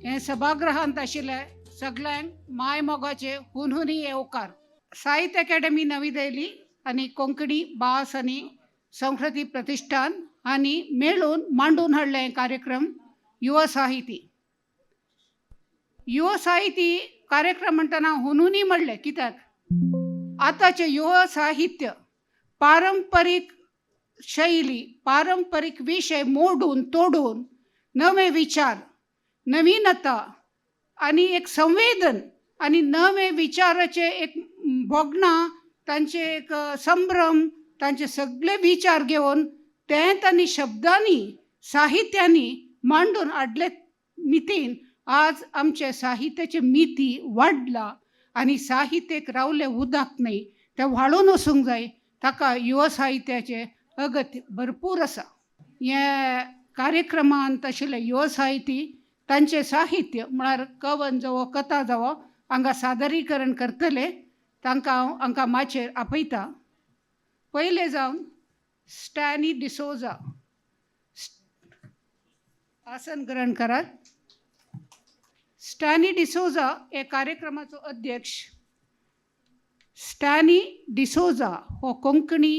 हे सभागृहांत आशिल्ले सगळ्यांक माय मोगाचे हुनहुनी येवकार. साहित्य अकादेमी नवी दिल्ली आनी कोंकणी भास आनी संस्कृती प्रतिष्ठान आनी मेळून मांडून हाडले हे कार्यक्रम युवा साहिती. युवा साहिती कार्यक्रम म्हणटना हुनहुनी म्हणलें कित्याक आतांचें युवा साहित्य पारंपरीक शैली, पारंपरीक विशय मोडून तोडून नवे विचार, नवीनता आनी एक संवेदन आनी नवे विचाराचे एक भोगणां, तांचे एक संभ्रम, तांचे सगळे विचार घेवन ते तांणी शब्दांनी साहित्यांनी मांडून हाडले मितीन आज आमचे साहित्याचे मिती वाडला आनी साहित्यक रावलें उदक न्हय, तें व्हाळून वचूंक जाय. ताका युवा साहित्याचें अगत्य भरपूर आसा. हे कार्यक्रमांत आशिल्ले युवा साहिती तांचें साहित्य म्हळ्यार कवन जावं कथा जावं हांगा सादरीकरण करतले. तांकां हांव हांकां माचयेर आपयता. पयलें जावन स्टॅनी डिसोजा, आसन ग्रहण करात. स्टॅनी डिसोजा हे कार्यक्रमाचो अध्यक्ष. स्टॅनी डिसोजा हो कोंकणी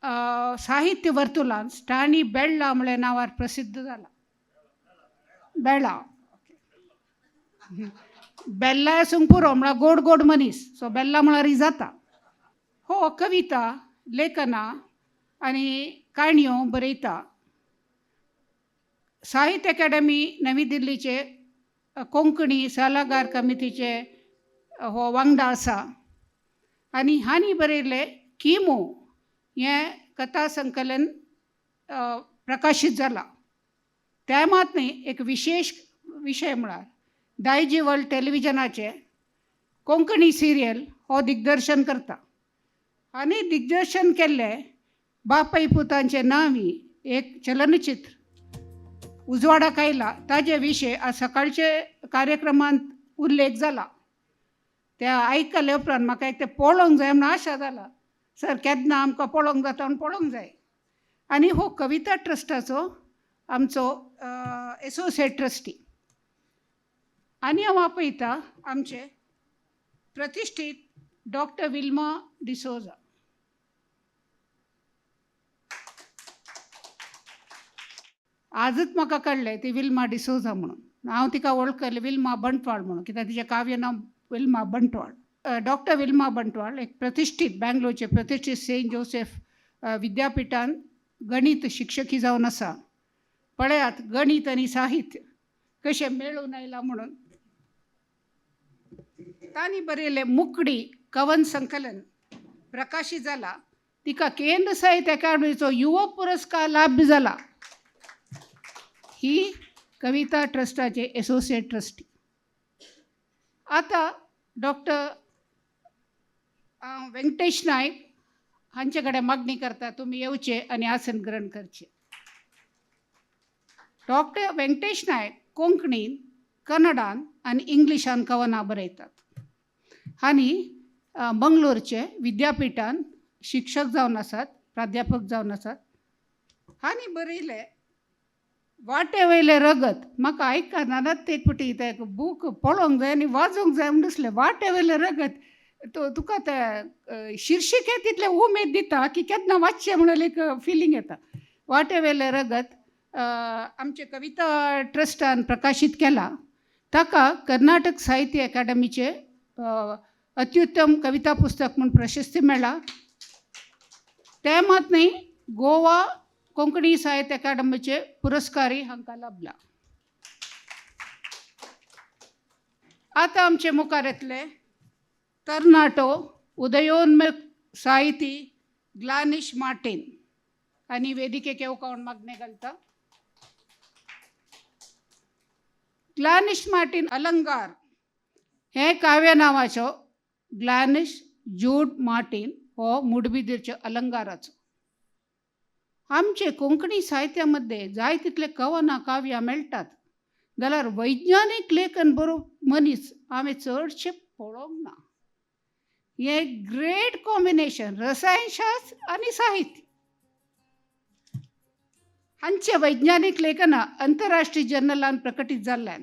साहित्य वर्तुलान स्टॅनी बेळ्ळा म्हळ्या नांवार प्रसिद्ध जाला. बेळा बेल्ला आसूंक पुरो, म्हळ्यार गोड गोड मनीस, सो बेल्ला म्हळ्यारय जाता. हो कविता, लेखनां आनी काणयो बरयता. साहित्य अकादेमी नवी दिल्लीचे कोंकणी सल्लागार कमिटीचे हो वांगडा आसा आनी हांणी बरयल्लें किमो हें कथा संकलन प्रकाशीत जालां. तें मात न्ही, एक विशेश विशय म्हळ्यार दायजी वर्ल्ड टेलिविजनाचें कोंकणी सिरियल हो दिग्दर्शन करता आनी दिग्दर्शन केल्लें बापय पुतांचें नांवी एक चलनचित्र उजवाडाक आयला. ताजे विशय आज सकाळचे कार्यक्रमांत उल्लेख जाला. ते आयकले उपरांत म्हाका एक तें पळोवंक जाय म्हूण आशा जाला. सर केन्ना आमकां पळोवंक जाता म्हूण पळोवंक जाय. आनी हो कविता ट्रस्टाचो आमचो एसोसिएट ट्रस्टी. आनी हांव आपयता आमचे प्रतिश्ठीत डॉक्टर विल्मा डिसोजा. आजच म्हाका कळ्ळें ती विल्मा डिसोजा म्हणून. हांव तिका वळखलें विल्मा बंटवाळ म्हणून, कित्याक तिचें काव्य नांव विल्मा बंटवाळ. डॉक्टर विल्मा बंटवाळ एक प्रतिश्ठीत बँगलोरचे प्रतिश्ठीत सेंट जोसेफ विद्यापिठान गणीत शिक्षकी जावन आसा. पळयात गणीत आनी साहित्य कशें मेळून आयलां म्हणून. तांणी बरयलें मुकडी कवन संकलन प्रकाशीत जाला. तिका केंद्र साहित्य अकादमीचो युवा पुरस्कार लाभ्य जाला. ही कविता ट्रस्टाचे एसोसिएट ट्रस्टी. आतां डॉक्टर वेंकटेश नायक हांचे कडेन मागणी करता, तुमी येवचे आनी आसन ग्रहण करचें. डॉक्टर वेंकटेश नायक कोंकणीन, कन्नडान आनी इंग्लिशान कवनां बरयतात आनी मंगलोरचे विद्यापिठान शिक्षक जावन आसात, प्राध्यापक जावन आसात. आनी बरयलें वाटे वयलें रगत. म्हाका आयकना ते एक फावटी तें बूक पळोवंक जाय आनी वाजोवंक जाय म्हूण दिसलें. वाटे वयलें रगत तो तुका तें शिर्शिके तितलें उमेद दिता की केन्ना वाचचें म्हणून एक फिलींग येता. वाटे वयलें रगत आमचे कविता ट्रस्टान प्रकाशीत केला. ताका कर्नाटक साहित्य अकादमीचे अत्युत्तम कविता पुस्तक म्हूण प्रशस्ती मेळ्ळा. तें मात न्ही, गोवा कोंकणी साहित्य अकादमीचे पुरस्कारय हांकां लाबला. आतां आमचे मुखार येतले तरणाटो उदयोन्मुख साहिती ग्लानिश मार्टीन आनी वेदिकेक येवका म्हूण मागणें घालता. ग्लानिश मार्टीन अलंगार हें काव्य नांवाचो ग्लानिश जूड मार्टीन हो मुडबिदीरच्या अलंगाराचो. आमचे कोंकणी साहित्या मदें जाय तितले कवनां काव्यां मेळटात, जाल्यार वैज्ञानीक लेखन बरोवपी मनीस हांवें चडशें पळोवंक ना. हें ग्रेट कॉम्बिनेशन रसायनशास्त्र आनी साहित्य हांचे वैज्ञानीक लेखनां अंतरराष्ट्रीय जर्नलान प्रकटीत जाल्ल्यान.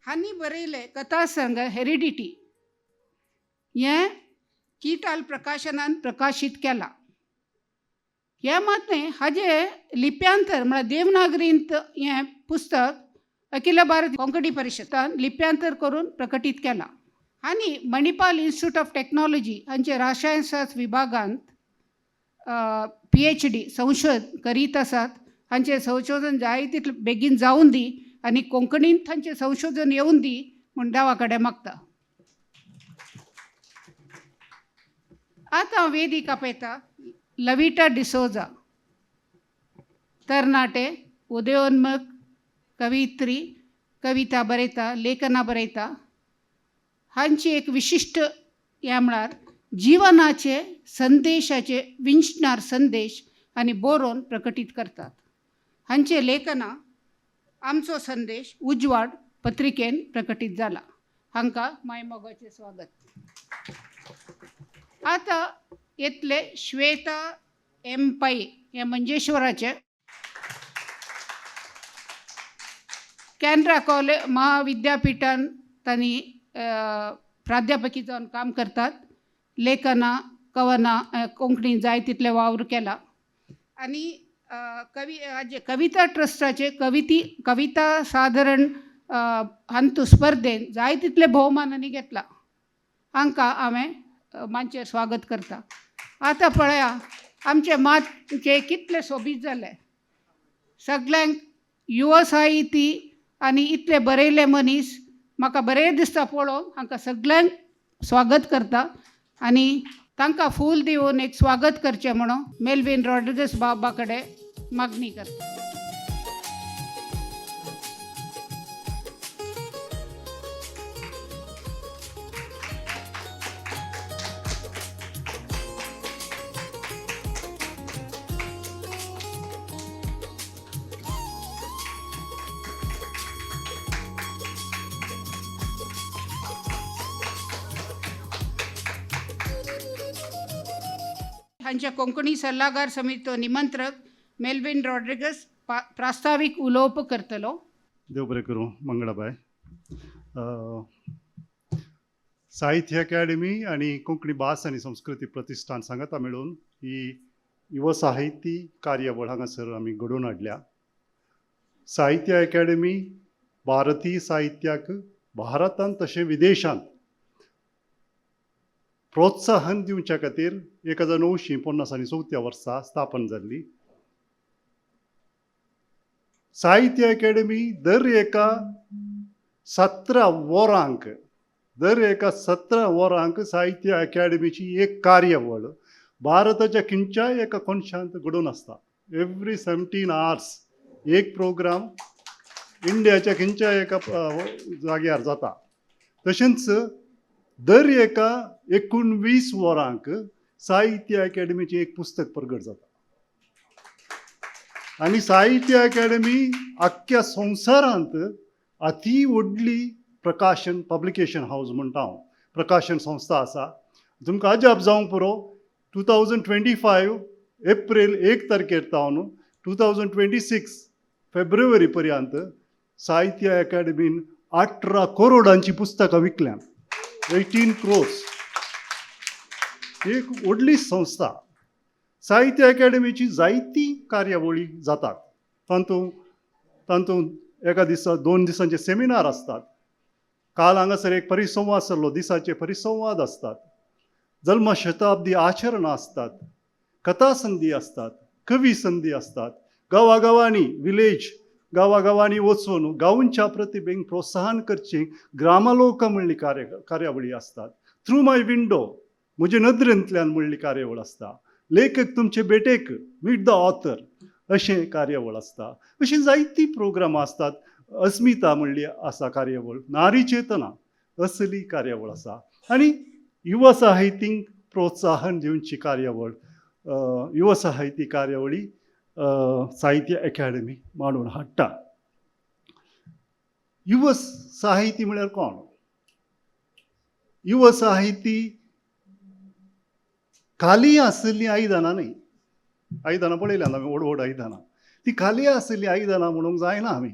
हांणी बरयलें कथासंग्रह हेरिडिटी हें किटाल प्रकाशनान प्रकाशीत केलां. हें मात न्हय, हाजें लिप्यांतर म्हळ्यार देवनागरींत हें पुस्तक अखिल भारत कोंकणी परिशदान लिप्यांतर करून प्रकटीत केलां. आनी मणिपाल इन्स्टिट्यूट ऑफ टॅक्नॉलॉजी हांचे रासायनशास्त्र विभागांत PhD संशोध करीत आसात. हांचें संशोधन जाय तितलें बेगीन जावन दी आनी कोंकणींत तांचें संशोधन येवन दी म्हूण देवा कडेन मागता. आतां हांव वेदीक आपयता लविटा डिसोजा, तरणाटे उदयोन्मक कवित्री, कविता बरयता, लेखनां बरयता. हांची एक विशिश्ट हें म्हळ्यार जिवनाचे संदेशाचे विंचणार संदेश आनी बरोवन प्रकटीत करतात. हांचे लेखनां आमचो संदेश उजवाड पत्रिकेन प्रकटीत जाला. हांकां मायमोगाचें स्वागत. आतां येतले श्वेता एम पै हे मंजेश्वराचे कॅनरा कॉलेज महाविद्यापिठान तांणी प्राध्यापकी जावन काम करतात. लेखनां, कवनां कोंकणी जाय तितले वावर केला आनी कवी कविता ट्रस्टाचे कविता सादारण हांतू स्पर्धेन जाय तितले भोवमानांनी घेतला. हांकां हांवें मांचेर स्वागत करता. आतां पळया आमचे मातचे कितले सोबीत जाले. सगल्यांक युवा साहिती आनी इतले बरयले मनीस म्हाका बरें दिसता पळोवन. हांकां सगल्यांक स्वागत करता आनी तांकां फूल दिवन एक स्वागत करचें म्हणून मेलवीन रॉड्रिगस बाबा कडेन मागणी करता. हांच्या कोंकणी सल्लागार समितीचो निमंत्रक मेलवीन रॉड्रिगस प्रास्तावीक उलोवप करतलो. देव बरें करूं मंगळाबाय. साहित्य अकादेमी आनी कोंकणी भास आनी संस्कृती प्रतिश्ठान सांगाता मेळून ही युवा साहित्य कार्यावळ हांगासर आमी घडोवन हाडल्या. साहित्य अकादेमी भारतीय साहित्याक भारतांत तशें विदेशांत प्रोत्साहन दिवच्या खातीर 1954 वर्सा स्थापन जाल्ली. साहित्य अकादेमी दर एका 17 वरांक दर एका 17 वरांक साहित्य अकादेमीची एक कार्यावळ भारताच्या खंयच्याय एका कोनशांत घडोवन आसता. एवरी 17 आवर्स एक प्रोग्राम इंडियाच्या खंयच्याय एका जाग्यार जाता. तशेंच दर एका 19 वरांक साहित्य अकादेमीचें एक पुस्तक प्रगट जाता. आनी साहित्य अकादेमी आख्ख्या संवसारांत अती व्हडली प्रकाशन पब्लिकेशन हावज म्हणटा हांव, प्रकाशन संस्था आसा. तुमकां अजाप जावंक पुरो, 2025 एप्रील 1 तारखेर तावन 2026 फेब्रुवारी पर्यंत साहित्य अकादेमीन 18 करोडांची पुस्तकां विकल्यांत. 18 crores. एक व्हडली संस्था. साहित्य अकादेमीची जायती कार्यावळी जातात. तातूंत तातूंत एका दिसा 2 दिसांचे सेमिनार आसतात. काल हांगासर एक परिसंवाद जाल्लो, दिसाचे परिसंवाद आसतात, जल्मशताब्दी आचरणां आसतात, कथासंधी आसतात, कवी संधी आसतात. गांवागांवांनी विलेज गांवागांवांनी वचून गांवच्या प्रतिभेंक प्रोत्साहन करचें ग्रामलोक म्हणली कार्यावळी आसतात. थ्रू माय विंडो म्हजे नदरेंतल्यान म्हणली कार्यावळ आसता. लेखक तुमचे भेटेक मीट the author अशें कार्यावळ आसता. अशी जायती प्रोग्रामां आसतात. अस्मिता म्हणली आसा कार्यावळ, नारी चेतना असली कार्यावळ आसा. आनी युवा साहित्यींक प्रोत्साहन दिवची कार्यावळ युवा साहित्य कार्यावळी साहित्य अकादेमी मांडून हाडटा. युवा साहित्य म्हळ्यार कोण? युवा साहित्य खाली आशिल्लीं आयदनां न्हय. आयदनां पळयल्यात आमी, व्हड व्हड आयदनां, ती खाली आशिल्लीं आयदनां म्हणूंक जायना आमी.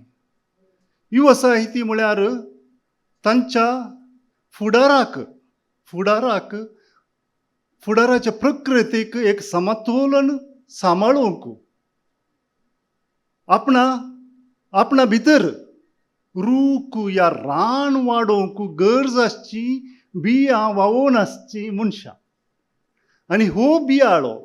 युवा साहित्य म्हळ्यार तांच्या फुडाराक फुडाराक फुडाराच्या प्रकृतीक एक समतोलन सांबाळूंक आपणा आपणा भितर रूख या रान वाडोवंक गरज आसची, बियां व्हांवोवन आसची मनशां. आनी हो बियाळो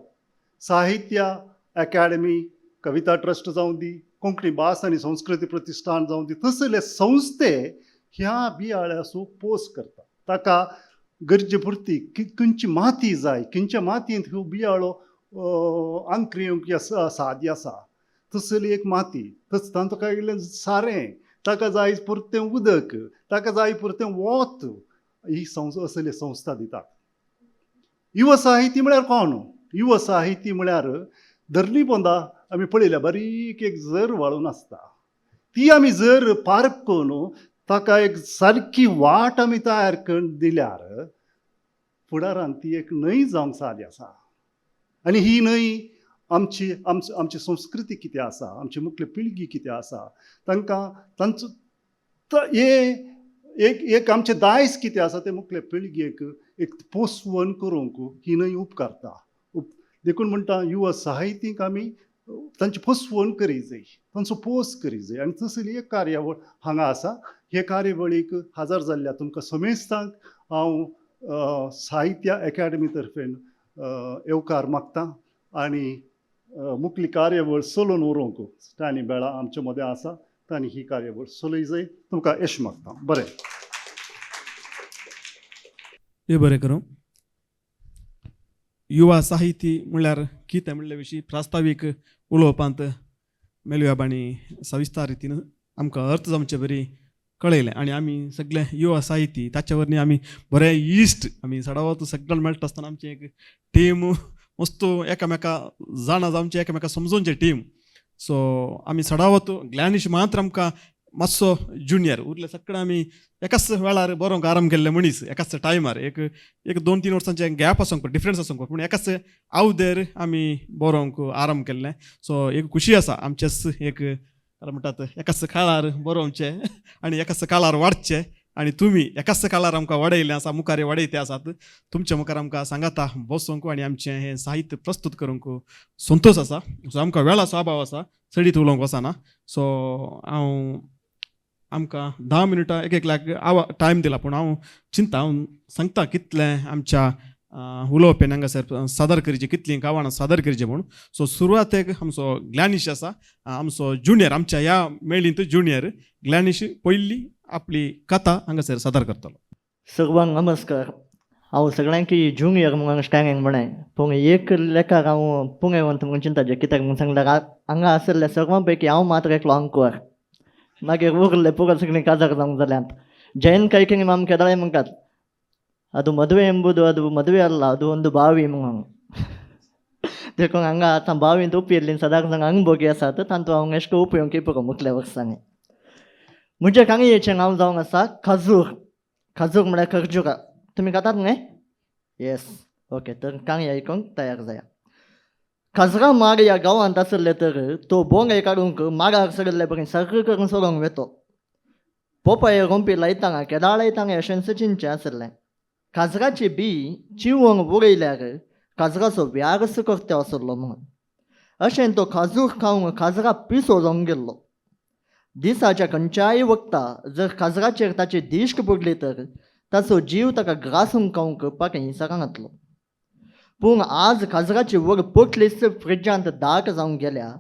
साहित्य अकाडेमी, कविता ट्रस्ट जावं दी, कोंकणी भास आनी संस्कृती प्रतिश्ठान जावं दी, तसले संस्थे ह्या बियाळ्याचो पोस करता. ताका गरजे पुरती खंयची माती जाय, खंयच्या मातयेंत हो बियाळो आंकरी येवंक साध्य आसा तसली एक माती, तस तांकां काडलें सारें, ताका जाय पुरतें उदक, ताका जाय पुरतें वत, ही असली संस्था दितात. युवा साहित्य म्हळ्यार कोण? युवा साहित्य म्हळ्यार धरणी पोंदा आमी पळयल्या बारीक एक जर व्हाळून आसता, ती आमी जर पार्क करून ताका एक सारकी वाट आमी तयार करून दिल्यार फुडारान ती एक न्हंय जावंक साध्य आसा. आनी ही न्हंय आमची आमची संस्कृती कितें आसा, आमची मुखली पिळगी कितें आसा, तांकां तांचो हे एक एक आमचें दायज कितें आसा तें मुखले पिळगेक एक पोसवण करूंक ही न्हंय उपकारता. देखून म्हणटा युवा साहित्यीक आमी तांची पोसवण करी जाय, तांचो पोस करी जाय. आनी तसली एक कार्यावळ हांगा आसा. हे कार्यावळीक हजर जाल्ल्या तुमकां समेस्तांक हांव साहित्य अकाडेमी तर्फेन येवकार मागता आनी मुखली कार्यावळ चलोवन व्हरूंक स्टॅनी बेळा आमचे मदें आसा, तांणी ही कार्यावळ चलय जाय. तुमकां येश मागता. बरें, देव बरें करूं. युवा साहित्य म्हणल्यार कितें म्हणले विशीं प्रास्तावीक उलोवपांत मेलव्याबांनी सविस्तर रितीन आमकां अर्थ जावचे बरी कळयलें. आनी आमी सगळे युवा साहित्य ताचे वरवीं आमी बरे इश्ट आमी सडावत सगळे मेळटा आसतना आमची एक टीम मस्त एकामेका जाणा जावचे, एकामेका समजोवचे टीम. सो आमी सडावत ग्लॅनिश मात्र आमकां मातसो ज्युनियर उरले सगळे आमी एकाच वेळार बरोवंक आराम केल्ले मनीस, एकाच टायमार एक एक 2-3 वर्सांचे गॅप आसूंक, डिफरन्स आसूंक, पूण एकाच आवदेर आमी बरोवंक आराम केल्लें. सो एक खुशी आसा आमचेच एक म्हणटात एकाच काळार बरोवचें आनी एकाच काळार वाडचें आनी तुमी एकाच काळार आमकां वाडयलें आसा, मुखार वाडयते आसात, तुमच्या मुखार आमकां सांगाता बसोवंक आनी आमचें हें साहित्य प्रस्तूत करूंक संतोश आसा. सो आमकां वेळाचो अभाव आसा, चडीत उलोवंक वचना. सो हांव आमकां 10 मिनटां एक एकल्याक टायम दिला, पूण हांव चिंता हांव सांगता कितलें आमच्या उलोवप्यान हांगासर सादर करचें, कितलीं गांवां सादर करचें म्हूण. सो सुरवातेक आमचो ग्लॅनिश आसा, आमचो ज्युनियर, आमच्या ह्या मेळींत ज्युनियर ग्लॅनिश पयली आपली कथा हांगासर सादर करतलो. सर्वांक नमस्कार. हांव सगळ्यांकी ज्युनियर म्हणून स्टँडिंग म्हणें, पूण एक लेखाक हांव पुंगेवंत म्हणून चिंताचें. कित्याक म्हणून सांगल्यार हांगा आशिल्ल्या सर्वां पैकी हांव मात्र एकलो अंकवर, मागीर उरले पुरो सगळीं काजार जावंक जाल्यांत. ಜೈನ್ ಕೈಕಿಂಗ್ ಮಾಮ್ ಕೆದಳೆ ಮುಂಕಾತ್ ಅದು ಮದುವೆ ಎಂಬುದು ಅದು ಮದುವೆ ಅಲ್ಲ, ಅದು ಒಂದು ಬಾವಿ म्हणून. देखून हांगा आतां बावींत उपिल्लीं सदांच हांगा भोगी आसात, तांतू हांव एशको उपयोग पुरो मुखल्या वर्सांनी. म्हज्या कांगयेचें नांव जावन आसा खाजूर. खाजूर म्हळ्यार खरजुरा. तुमी खातात न्हय? येस, ओके. तर कांय आयकूंक तयार जाया. खाजरां माड ह्या गांवांत आसले तर तो बोंगे काडूंक माडार सगळे बरें सर्र करून सोडूंक वेतो. पोपाये रोंपी लायतांगा केदाळ लायतांगा अशेंच चिंतचें आसलें. खाजराची बी चिवोंक उडयल्यार खाजराचो व्यारस करता आसलो म्हणून. अशें तो खाजूर खावंक खाजरा पिसो जावंक गेल्लो. दिसाच्या खंयच्याय वखता जर खाजराचेर ताची दिश्ट पडली तर ताचो जीव ताका ग्रासूंक खावंक पाखें सकांतलो. पूण आज खाजराची वर पोटलीच फ्रिजांत दाट जावंक गेल्या.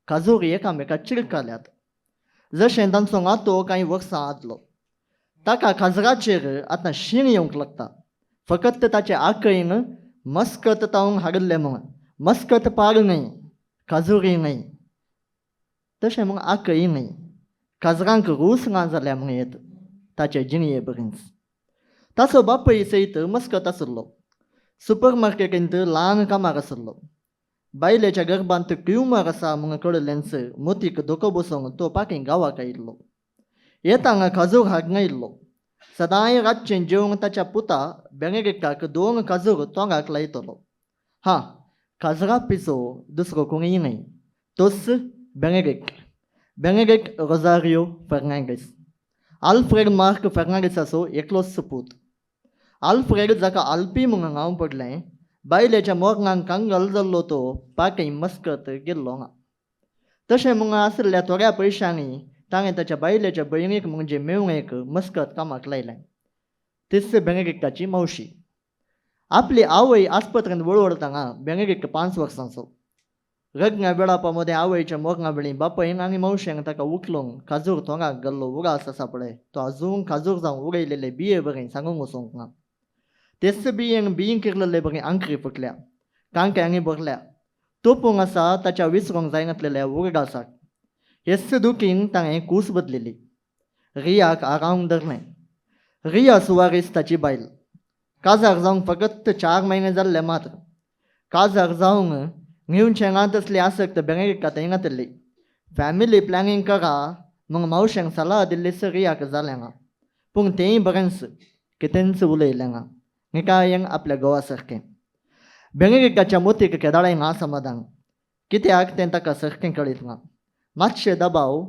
खाजूर एकामेका चिरकाल्यात जशें तांचो नातो कांय वर्सां आदलो. ताका खाजराचेर आतां शीण येवंक लागता. फकत ताचे आकयन मस्कत तावंक हाडिल्लें म्हणून. मस्कत पाड न्हय, खाजुरी न्हय, तशें म्हूण आकय न्हय. खाजरांक रूस ना जाल्या म्हूण येत ताचे जिणये बरींच. ताचो बापूय सयत मस्कत आशिल्लो. सुपर मार्केटींत ल्हान कामार आशिल्लो. बायलेच्या गर्भांत ट्युमर आसा म्हूण कळिल्लेंच मोतीक धोको बसोवंक तो पाखें गांवाक आयिल्लो. येतांगा खाजूर हाडून आयिल्लो. सदांय रातचें जेवंक ताच्या पुता बेंगेकाक 2 खाजूर तोंडाक लायतलो. हां, खाजरा पिसो दुसरो कोणूय न्हय, तोच बेंगेक, बेंगेक रोजारियो फर्नांडीस. आल्फ्रेड मार्क फेर्नांडीसाचो एकलोच पूत. आल्फ्रेड जाका आल्पी म्हणून हांव पडलें बायलेच्या मोरंगांक कंगाल जाल्लो तो पाकय मस्कत गेल्लो ना. तशें म्हणून आशिल्ल्या थोड्या पयशांनी ताणें ताच्या बायलेच्या भयणीक म्हणजे मेवणेक मस्कत कामाक लायलें. तीच बेनेडिक्टाची मावशी. आपली आवय आस्पत्रेंत वळवळताना बेनेडिक्ट 5 वर्सांचो. रगण्या वेळापा मदें आवयच्या मोरंगा वेळी बापायन आनी मावशेन ताका उखलून खाजूर तोंडाक गेल्लो उगास आसा पळय तो अजून खाजूर जावन उडयलेले बिये बरें सांगूंक वचूंक ना. तेच बियेन बियें किरलेले बरें आंकरी फुटल्या, कांक्यांनी भरल्या, तोपूंक आसा ताच्या विसरूंक जायनातलेल्या उरगासाक. हेच दुखीन ताणें कूस बदलिली. रियाक आरावंक धरलें. रिया सुवारीस ताची बायल. काजार जावंक फकत 4 म्हयने जाल्ले मात्र. काजार जावंक घेवचें ना तसली आसक्त बेनेडिक्टा थंय नातली. फॅमिली प्लॅनिंग करा मग मावशेंक सलाह दिल्ली रियाक जालें ना. पूण तेंय बरेंच कितेंच उलयलें ना. निकायन आपल्या घोवा सारकें. बेनेडिक्टाच्या मोतीक केदाळाय ना समाधान. कित्याक तें ताका सारकें कळीत ना. मातशे दबाव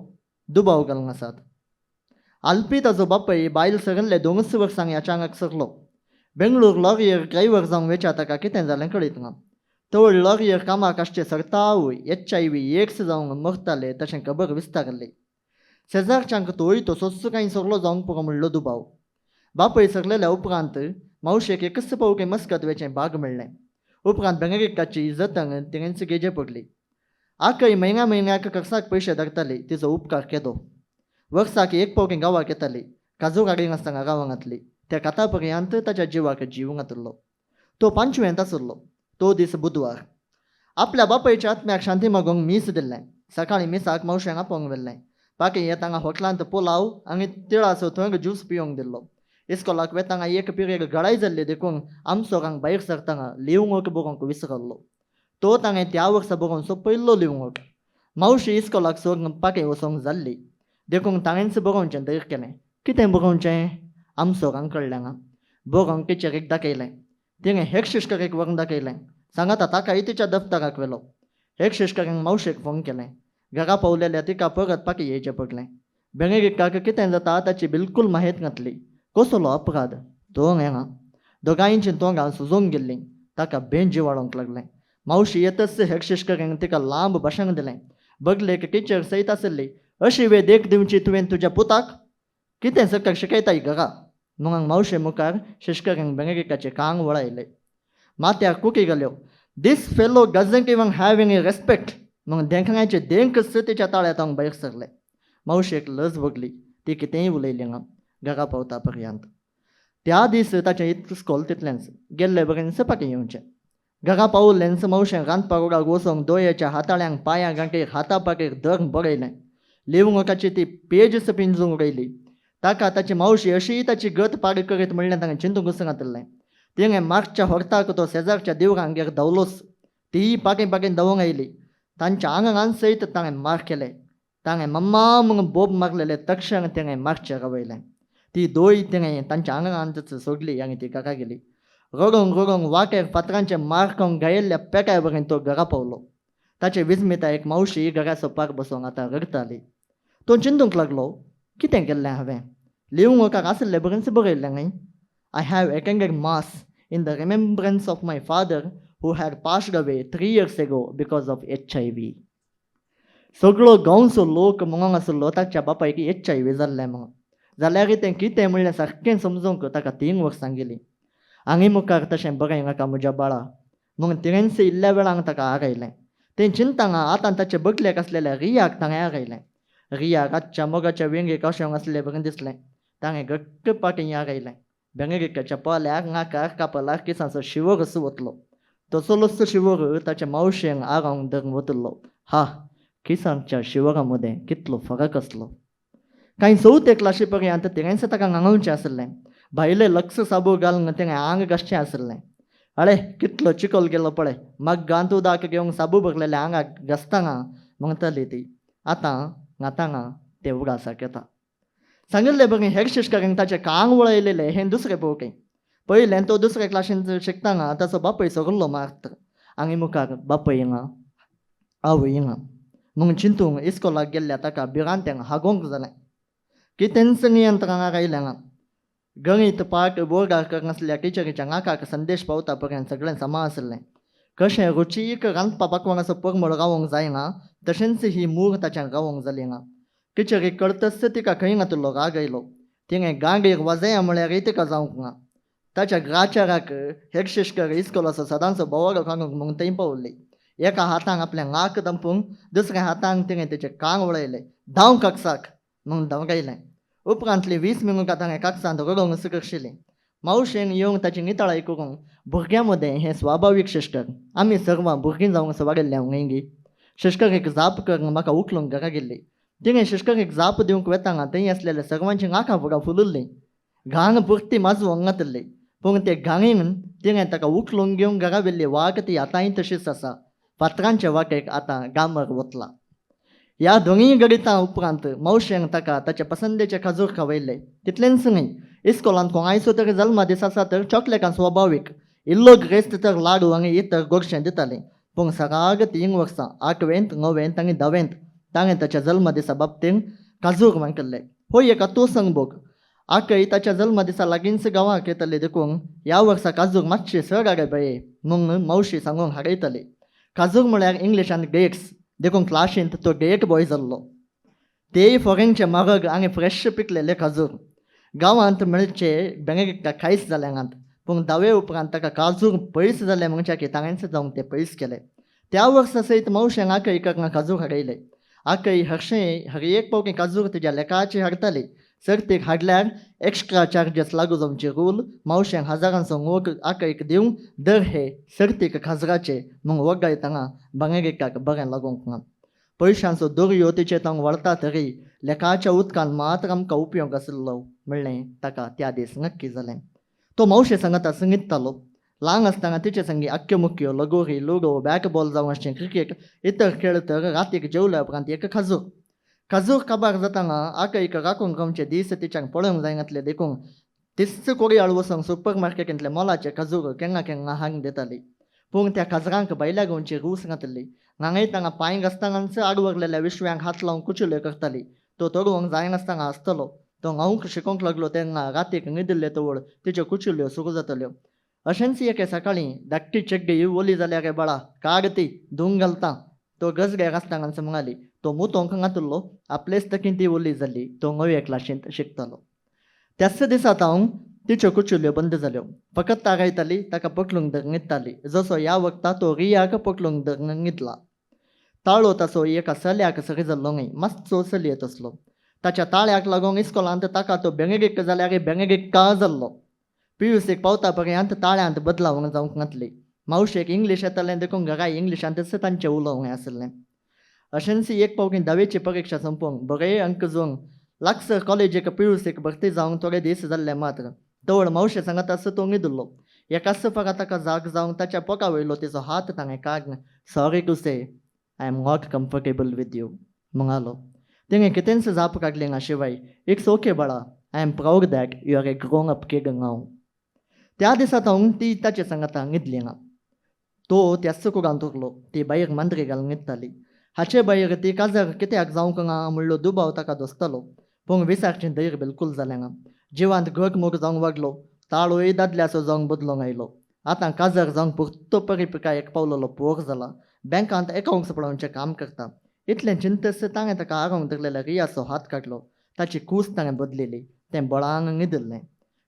दुबाव घालून आसात. आल्पी ताजो बापूय बायल सरिल्ले 2 वर्सांक ह्या आंगाक सरलो. बेंगळूर लॉरियर ड्रायव्हर जावंक वेच्या ताका कितें जालें कळीत ना. तवळ लॉरियर कामाक आसचे सरताव HIV AIDS जावंक मरताले तशें खबर विस्तारली. शेजारच्यांक तोय तसोच कांय सरलो जावंक पुरो म्हणलो दुबाव. बापूय सरलेल्या उपरांत मावशेक एकच पावटी मस्कत वेचें भाग मेळ्ळें. उपरांत बेनेडिक्टाची जतन तिणेंच घेजे पडली. आकय म्हयन्या म्हयन्याक खर्चाक पयशे धाडटाली. तिचो उपकार केदो. वर्साक एक पावटी गांवाक येताली. काजू काडिनासतना गांवांतली. त्या काता पर्यंत ताच्या जिवाक जीव घातिल्लो. तो 5वेंत आशिल्लो. तो दीस बुधवार. आपल्या बापायच्या आत्म्याक शांती मागूंक मीस दिल्लें. सकाळीं मिसाक मावशेंक आपोवंक व्हेल्लें. बाकी येतांगा हॉटलांत पुलाव आनी तिळाचो थंय ज्यूस पिवंक दिल्लो. इस्कोलाक वेतांगा एक पिरियड गडाय जाल्ली देखून आमसोरांक भायर सरतांगा लिवंक बरोवंक विसरल्लो. तो ताणें त्या वर्सा बरोवचो पयलो लिवंक. मावशी इस्कोलाक सोडून पाके वचोंक जाल्ली देखून ताणेंच बरोवचें धैर्य केलें. कितें बरोवचें आमसोरांक कळ्ळें ना. बरोवंक टिचरीक दाखयलें. तिणें हेडसिस्टरीक व्हरून दाखयलें. सांगाता ताकाय तिच्या दफ्तराक व्हेलो. हेडसिस्टरीन मावशेक फोन केलें. घरा पावलेल्या तिका परत पाकी येयचें पडलें. बेनेडिक्टाक कितें जाता ताची बिलकूल माहेत घातली. कसलो अपराध तो येना. दोगांयचीं तोंडां सुजोवंक गेल्लीं. ताका बेंजी वाडोवंक लागलें. मावशी येतच हेडसिस्टरीन तिका लांब भाशण दिलें. बगलेक टिचर सयत आसली. अशी वे देख दिवची तुवें तुज्या पुताक? कितें सकाळ शिकयताय घरा? म्हणून मावशे मुखार शिश्करीन बेनेडिक्टाचे कांग वळायले. माथ्यार Kuki घाल्यो. This fellow doesn't even have any respect. मग देंखणाचे देंकच तिच्या ताळ्यांत हांव भायर सरलें. मावशेक लज भोगली. ती कितेंय उलयली ना घरा पावता पर्यंत. त्या दीस ताचें इस्कोल तितलेंच. गेल्ले बरेन सपाटी येवचें. घरा पावलेंच मावशेन रांदपाक उडाक वचोंक दोयेच्या हाताळ्यांक पांयां गांठीर हाता पाकीर धरून बरयलें. लिवंकाची ती पेजच पिंजूंक उडयली. ताका ताची मावशी अशीय ताची गत पाड करीत म्हणलें ताणें चिंतूंक वचनातिल्लें. तिणें मार्चच्या हॉर्ताक तो शेजारच्या देवरांगेर धांवलोच. तीय पाकीं पाकीं धांवूंक आयली. तांच्या आंगान सयत ताणें मार केले. ताणें मम्मा म्हणून बोब मारलेले तक्षण तिणें मार्चेर रावयलें. ती दोय तिणें तांच्या आंगांतच सोडली आनी ती घरा गेली. रडोंक रडोंक वाटेर फातरांचे मार खावंक घायल्ल्या पेट्या बरें तो घरा पावलो. ताचे विस्मिता एक मावशी घरा सोपार बसोंक आतां रडटाली. तो चिंतूंक लागलो, कितें केल्लें हांवें? लिवंक आशिल्लें बरेंच बरयल्लें न्हय? I have attended mass in the remembrance of my father who had passed away 3 years ago because of HIV. सगळो गांवचो लोक म्हणूंक आसलो ताच्या बापायक HIV जाल्लें म्हणून. जाल्यार तें कितें म्हणलें सारकें समजूंक ताका 3 वर्सां गेलीं. आनी मुखार तशें बरें नाका म्हज्या बाळा म्हणून तिणेंच इल्ल्या वेळांक ताका आरयलें. तें चिंतांगा आतां ताचे बगलेक आसलेल्या रियाक ताणें आरयलें. रिया रातच्या मोगाच्या वेंगेक अशें आसलें बरें दिसलें. ताणें घट्ट पाटीं आरयलें. बेनेडिक्टाच्या पोल्याक नाकार कापलाक केसांचो शिवोर वतलो. तसलोच शिवोर ताच्या मावशेन आरावंक धरून वतलो. हा, केसांच्या शिवरा मदें कितलो फरक आसलो. कांय चवथे क्लाशी पर्यंत तिणेंच ताका न्हाणोवचें आसलें. भायले लक्स साबू घालून तिणें आंग घासचें आसलें. अळे कितलो चिकोल गेलो पळय, मग्गांत उदक घेवंक साबू भरलेल्या आंगाक घासतना म्हणटाली ती. आतां न्हाताना तें उगासाक येता. सांगिल्ले बरें हेर शिश्कारांक ताचें कांग वळयलेलें हें दुसरें पळोवकें. पयलें तो दुसऱ्या क्लासींत शिकतना ताचो बापूय सगलो मारता आनी मुखार बापूय ना आवय ना म्हणून चिंतूंक इस्कोलाक गेल्ल्या ताका भिरांतेन हागोवंक जालें. कितेंच नियंत्रणाक आयलें ना. गणीत पाठ बोर्डार करनासल्या टिचरीच्या नाकाक संदेश पावता पर्यंत सगळें समा आसलें. कशें रुचीक रांदपा पाकवानाचो परमळ रावंक जायना तशेंच ही मूर ताच्यान रावंक जाली ना. टिचरीक कळतच तिका खंय नातलो राग आयलो. तिणें गांगेर वाजया म्हळ्यारय तिका जावंक ना. ताच्या ग्राचाराक हेरशिशकर इस्कोलाचो सदांचो बोवाळो काडूंक म्हूण थंय पावली. एका हातान आपलें नाक दंपूंक दुसऱ्या हातान तिणें तेचे कान वळयले. धांव काकसाक म्हूण धमकायलें. उपरांतली 20 मिनुटां ताणें काकसांत रडोवंक करशिली. मावशेन येवंक ताची नितळाय करूंक भुरग्यां मदें हें स्वाभावीक शिश्कर. आमी सर्वां भुरगीं जावंक वाडिल्ल्या न्हय गी. शिश्करीक जाप करून म्हाका उखलूंक घरा गेल्ली. तिणें शिश्करीक जाप दिवंक वेताना थंय आसलेल्या सर्वांची नाकां फुगां फुलिल्लीं. घाण पुरती माजवंक नातिल्ली. पूण ते घाणीन तिणें ताका उखलून घेवन घरा व्हेल्ली वाट ती आतांय तशीच आसा. फातरांचे वाटेक आतां गामर वतला. ह्या दोनूय गणितां उपरांत मावशेन ताका ताचे पसंदेचे खाजूर खावयले. तितलेंच न्हय, इस्कोलांत कोणायचो तरी जल्मा दीस आसा तर चॉकलेटां स्वाभावीक, इल्लो ग्रेस्त तर लाडू आनी इतर गोडशें दितालीं. पूण सराग 3 वर्सां 8वेंत 9वेंत आनी 10वेंत ताणें ताच्या जल्मदिसा बाबतीन काजूर मागले. हो एक अतोसंग भोग. आकय ताच्या जल्मदिसा लागींच गांवाक येतली देखून ह्या वर्सा काजूर मातशे चड हाडे बाये म्हूण मावशी सांगूंक हाडयताली. काजूर म्हळ्यार इंग्लिशांत ग्रेप्स देखून क्लाशींत तो ग्रेट बॉय जाल्लो. तेय फॉरेनचे म्हारग आनी फ्रेश पिकलेले काजूर गांवांत मेळचे बँकेक कांयच जालें नात. पूण 10वे उपरांत ताका काजूर पयस जाले म्हणच्या की ताणेंच जावंक ते पयस केले. त्या वर्सा सयत मावशेन आकय करून काजूर हाडयले. आकय हरशें हर एक पावटी काजूर तिच्या लेखाची हाडटाली. सर्तीक हाडल्यार एक्स्ट्रा चार्जीस लागू जावचे रूल मावशेन हजारांचो नोट आकयक दिवन दर हे सर्तीक खाजराचे म्हूण वगायतना बांगेकाक बरें लागूंक ना. पयशांचो दर्यो तिचे तांग वळता तरी लेखाच्या उदकान मात्र आमकां उपयोग आशिल्लो म्हणलें ताका त्या दीस नक्की जालें. तो मावशे सांगाता संगीततालो. ल्हान आसतना तिचे संगी आक्क्यो मुक्क्यो, लगोरी, लुडो, बॅट बॉल जावं आसचें क्रिकेट इतर खेळ तर रातीक जेवल्या उपरांत एक खाजूर. खाजूर काबार जातना आकयक राखून रावचे दीस तिच्यान पळोवंक जायनातले देखून तिच कोडयाळ वचून सुपर मार्केटींतले मोलाचे खाजूर केन्ना केन्ना हांग दिताली. पूण त्या खाजरांक भायल्या गोंयची रूस नातिल्ली. न्हांगयतना पांय घासतनाच आडवरलेल्या विश्व्यांक हात लावन कुचिल्यो करताली. तो तोडवंक जायनासतना आसतलो. तो न्हावंक शिकोवंक लागलो तेन्ना रातीक न्हिदिल्ले तवळ तिच्यो कुचिल्यो सुरू जाताल्यो. अशेंच एके सकाळीं धाकटी चेड्डी ओली जाल्या रे बाळा, काड ती धुवंक घालता. तो गजग्यार आसतनाच म्हणाली. तो मुतोंक नातिल्लो. आपलेच तकीन ती ओली जाल्ली. तो 9वे क्लाशींत शिकतालो. त्याच दिसा तावन तिच्यो कुचिल्यो बंद जाल्यो. फकत तारायताली ताका पटलूंक धरून न्हिदताली. जसो ह्या वखता तो रियाक पटलूंक धरून न्हिदला. ताळो ताचो एका चल्याक सरी जाल्लो न्हय, मातसो चलयेत आसलो. ताच्या ताळ्याक लागून इस्कोलांत ताका तो बेंगेक जाल्यार बेंगेक जाल्लो. पियुसीक पावता पर्यंत ताळ्यांत बदलावंक जावंक नातली. मावशेक इंग्लीश येतालें देखून घरा इंग्लिशांतच तांचें उलोवणें आसलें. अशेंच एक पावटी 10वेची परिक्षा सोंपोवंक बरे अंक जोडून लागसर कॉलेजीक पियुसीक भरती जावंक थोडे दीस जाल्ले मात्र तवळ मावशे सांगत आसा तो न्हिदिल्लो. एकाच फारा ताका जाग जावंक ताच्या पोका वयलो तिचो हात ताणें काडून sorry to say I am not comfortable with you म्हणालो. तिणें कितेंच जाप काडली ना शिवाय it's okay Bala, I am proud that you are a grown up kid now. त्या दिसा तावन ती ताचे सांगाता न्हिदली ना. तो त्याच कुडांत उरलो. ती भायर मांद्री घालून न्हिदताली. हाचे भायर ती काजार कित्याक जावंक ना म्हणलो दुबाव ताका दोसतालो. पूण विसारचें धैर्य बिलकूल जालें ना. जिवांत घटमूट जावंक वागलो. ताळोय दादल्याचो जावंक बदलूंक आयलो. आतां काजार जावंक पुरतो परिपिकायेक पावलेलो पोर जाला. बँकांत एकावंट्स पळोवचें काम करता. इतलें चिंतस ताणें ताका आरोवंक धरलेल्या रियाचो हात काडलो. ताची कूस ताणें बदलिली. तें बळान न्हिदिल्लें.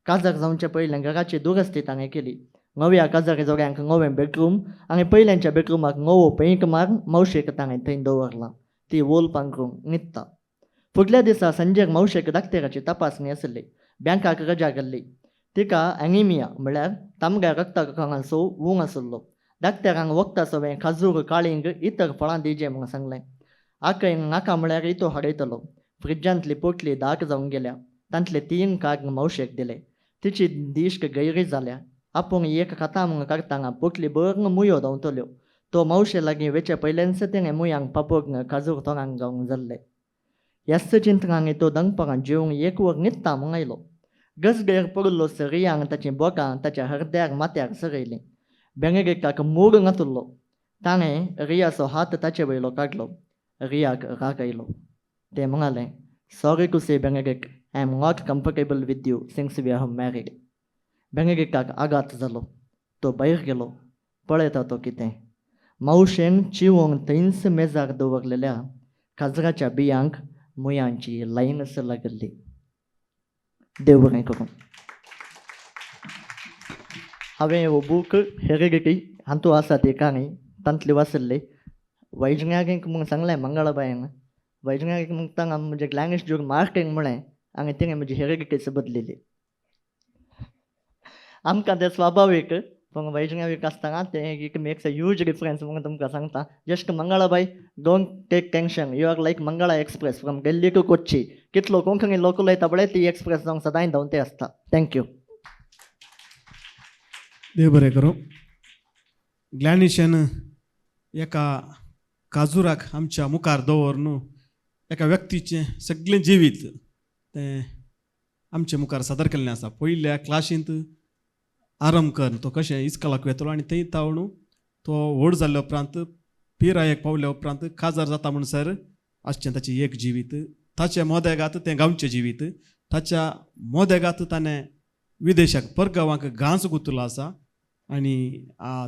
काजार जावचे पयलें घराची दुरस्ती ताणें केली. नव्या काजारी जोड्यांक नवें बेडरूम आनी पयल्यांच्या बेडरुमाक नवो पेंट मारून मावशेक ताणें थंय दवरलां. ती वोल पांगरून न्हिदता. फुडल्या दिसा संजय मावशेक दाक्तेराची तपासणी आसली. बँकाक रजा घाल्ली. तिका एनिमिया म्हळ्यार तांबड्या रगता कणांचो ऊंग आसलो. दाक्तेरान वखदां सवें खाजूर, काळींग इतर फळां दिवचें म्हूण सांगलें. आकय नाका म्हळ्यार तो हाडयतलो. फ्रिजांतली पोटली दाट जावन गेल्या. तांतले 3 काडून मावशेक दिले. तिची दिश्ट गैरी जाल्या. आपूण एक खाता म्हूण काडटना पोटली भरून मुयो धांवतल्यो. तो मावशे लागीं वेचे पयलेंच तिणें मुयांक पापोवन खाजूर तोंडाक घालूंक जाल्ले. ह्याच चिंतनांनी तो दनपरां जेवंक एक वर न्हिदता म्हूण आयलो. गजगेर पडिल्लो रियांक ताचीं बोटां ताच्या हरद्यार माथ्यार सरयलीं. बेंगेकाक मूड नातिल्लो. ताणें रियाचो हात ताचे वयलो काडलो. रियाक राग आयलो. तें म्हणालें, सॉरी टू से बेंगेक, I am not comfortable with you since we are married. बेनेडिक्टाक आघात जालो. तो भायर गेलो. पळयता तो कितें, मावशेन चिवोंक थंयच मेजार दवरलेल्या काजराच्या बियांक मुयांची लायनस लागिल्ली. देव बरें करूं. हांवें हो बूक हेरिडिटी हातूंत आसा ती काणी तांतली वाचिल्ली. वैजनारीक म्हूण सांगलें मंगळाबायन, वैजनारीक म्हणटा म्हजे ग्लॅनिश ज्यूर मार्कींग म्हळें आनी तिणें म्हजी हेरिडिटीच बदलिली. आमकां तें स्वाभावीक, पूण वैजनारीक आसतना तें एक मेक्स अ ह्यूज डिफरन्स म्हणून तुमकां सांगता. Just Mangalabai, don't take tension, you are like Mangala express from Delhi to Kochi. कितलो कोंकणी लोक उलयता पळय ती एक्सप्रेस जावंक सदांय धांवते आसता. Thank you. देव बरें करूं. ग्लॅनिशन एका काजुराक आमच्या मुखार दवर न्हू एका व्यक्तीचें सगळें जिवीत तें आमचे मुखार सादर केल्लें आसा. पयल्या क्लासींत आरंभ कर तो कशें इस्कॉलाक वेतलो आनी थंय तावणू तो व्हड जाल्ल्या उपरांत पिरायेक पावल्या उपरांत काजार जाता म्हणसर आसचें ताचें एक जिवीत, ताचें मोदेगात तें गांवचें जिवीत, ताच्या मोदेगात ताणें विदेशाक परगांवाक गांच गुतलो आसा आनी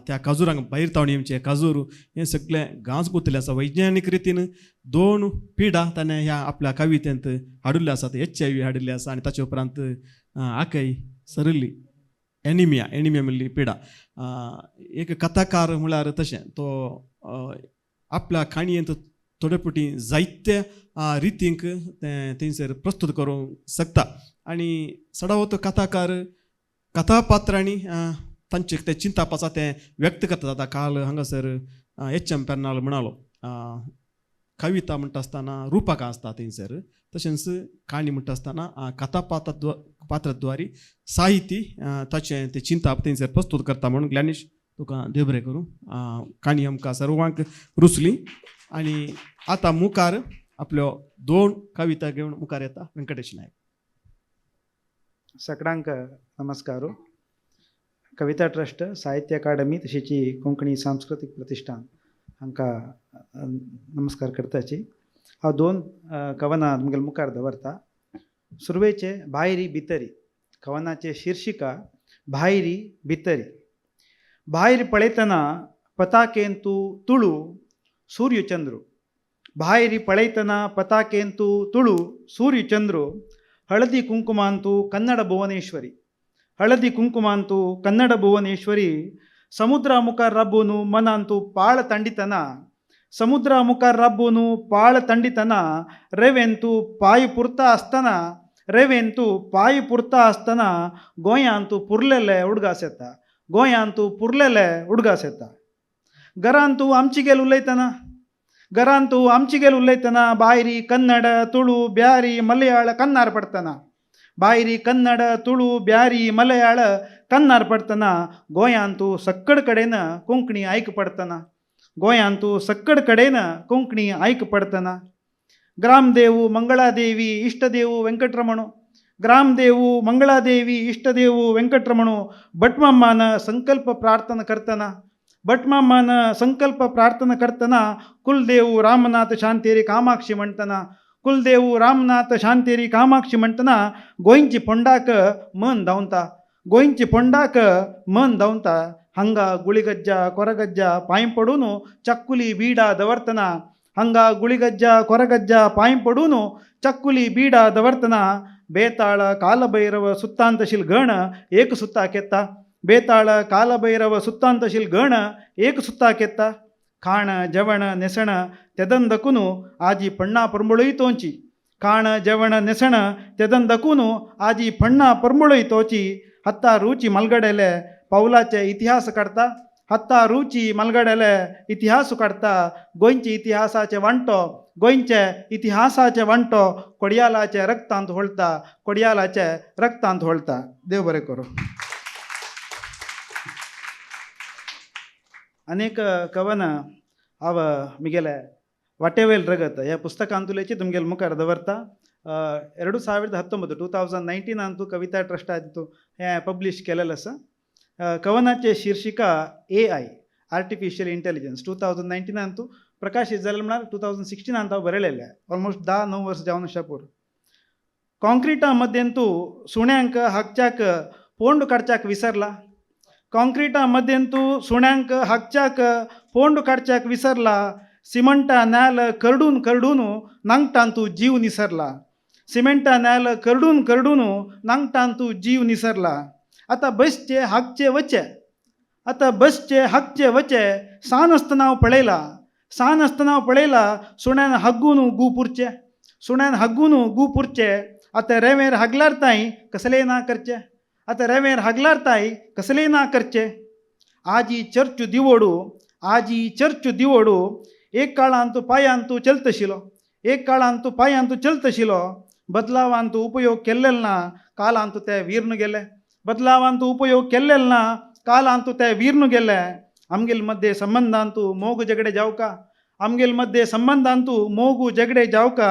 त्या काजुरांक भायर तावणी आमचें काजूर हें सगळें गांच गुतलें आसा. वैज्ञानीक रितीन दोन पिडा ताणें ह्या आपल्या कवितेंत हाडिल्ल्यो आसात, HIV हाडिल्ली आसा आनी ताचे उपरांत आकय सरिल्ली एनिमिया, एनिमिया म्हणली पिडा. एक कथाकार म्हळ्यार तशें तो आपल्या काणयेंत थोडे फावटी जायत्या रितींक तें थंयसर प्रस्तूत करूंक शकता आनी सडावत कथाकार कथापात्रांनी तांचे तें चिंताप आसा तें व्यक्त करतात. आतां काल हांगासर एच एम पेर्नाल म्हणालो कविता म्हणटा आसतना रुपकां आसता थंयसर, तशेंच काणी म्हणटा आसतना कथा पात्राद्वारी साहित्य ताचें तें चिंताप थंयसर प्रस्तूत करता. म्हणून ग्लॅनिश तुका देव बरें करूं. काणी आमकां सर्वांक रुचली आनी आतां मुखार आपल्यो दोन कविता घेवन मुखार येता व्यंकटेश नायक. सगळ्यांक नमस्कार. कविता ट्रस्ट, साहित्य अकादमी तशीच कोंकणी सांस्कृतीक प्रतिश्ठान हांकां नमस्कार करताची. हांव दोन कवनां तुमगेले मुखार दवरता. सुरवेचे भायरी भितरी. कवनाचे शिर्शिका भायरी भितरी. भायर पळयतना पताकेंतू तुळू सूर्यचंद्रू, भायरी पळयतना पताकेंतू तुळू सूर्यचंद्रू, हळदी कुंकुमांतू कन्नड भुवनेश्वरी, हळदी कुंकुमांतू कन्नड भुवनेश्वरी, समुद्रा मुखार रब्बूनु मनांतू पाळ ತಂಡಿತನ, समुद्रा मुखार रब्बूनु पाळ ತಂಡಿತನ, रेवेंतू पाय पुरता आसतना, रेवेंतू पाय पुरता आसतना, गोंयांतू पुरलेले उडगास येता, गोंयांतू पुरलेले उडगास येता. घरांतू आमची गेल उलयतना, घरांतू आमची गेल उलयतना, बायरी कन्नड तुळू ब्यारी मलयाळ कन्नार पडतना, बायरी कन्नड तुळू ब्यारी मलयाळ कन्नार पडतना, गोंयांतू सक्कड कडेन कोंकणी आयक पडतना, गोंयांतू सक्कड कडेन कोंकणी आयक पडतना. ग्रामदेव मंगळादेवी इष्टदेव वेंकटरमणू, ग्रामदेव मंगळादेवी इष्टदेव वेंकटरमणू, भटमामान संकल्प प्रार्थना करतना, भटमामान संकल्प प्रार्थना करतना, कुलदेव रामनाथ शांतेरी कामाक्षी म्हणतना, कुलदेव रामनाथ शांतेरी कामाक्षी म्हणतना, गोंयची फोंडाक मन धांवता, गोंयची फोंडाक मन धांवता. हांगा गुळिगज्जा कोरगज्जा पांय पडून चक्कुली बीडा दवरतना, हांगा गुळिगज्जा कोरगज्जा पांय पडून चक्कुली बीडा दवरतना, बेताळ कालभैरव सुत्तांतशील गण एक सुत्ता केत्ता, बेताळ कालभैरव सुत्तांतशील गण एक सुत्ता केत्ता. खाण जेवण न्हेसण तेदन दकून आजी पण्णा परंबळय तोंची, खाण जेवण न्हेसण तेदन दकून आजी पण्णा परंबळय तोची. हत्ता रुची मलगडेले पावलाचे इतिहास काडता, हत्ता रुची मलगडेले इतिहास काडता. गोंयचे इतिहासाचे वांटो, गोंयचे इतिहासाचे वांटो कोडयालाचे रक्तांत होळता, कोडयालाचे रक्तांत होळता. देव बरें करूं. अनेक कवनां हांव मिगेले वाटेवेल रगत ह्या पुस्तकांतुलेची तुमगेले मुखार दवरता. 2019, 2019 कविता ट्रस्टांतू हें पब्लिश केलेलें आसा. कवनाचे शीर्षिका AI, artificial intelligence. 2019 प्रकाशीत जालें म्हळ्यार 2016 हांव बरयलेलें, ऑलमोस्ट 10-9 वर्स जावन आसा पुरो. काँक्रिटा मध्यंतू सुण्यांक हागच्याक पोंड काडच्याक विसरला. काँक्रिटा मध्यंतू सुण्यांक हागच्याक पोंड काडच्याक विसरला. सिमंटा न्याल करडून करडून नांगटांतू जीव निसरला. सिमेंटा न्याल करडून करडून नांगटांतू जीव निसरला. आतां बसचे हागचे वचे, आतां बसचे हागचे वचे, सान आसतना हांव पळयला, सान आसतना हांव पळयला, सुण्यान हागून गू पुरचे, सुण्यान हागून गू पुरचे. आतां रेंवेर हागल्यार ताई कसलें ना करचें, आतां रेंवेर हागल्यार ताई कसलें ना करचें. आजी चर्च दिवोडू, आजी चर्च दिवोडू, एक काळांत पांयांतू चलतशिलो, एक काळांत पांयांतू चलतशिलो. बदलावांत उपयोग केल्लेल ना, कालांत ते वीर्न गेले. बदलावांत उपयोग केल्लेल ना, कालांत ते वीर्न गेले. आमगेल मध्ये संबंधांतू मोग झगडे जावका, आमगेल मध्ये संबंधांतू मोगू झगडे जावका.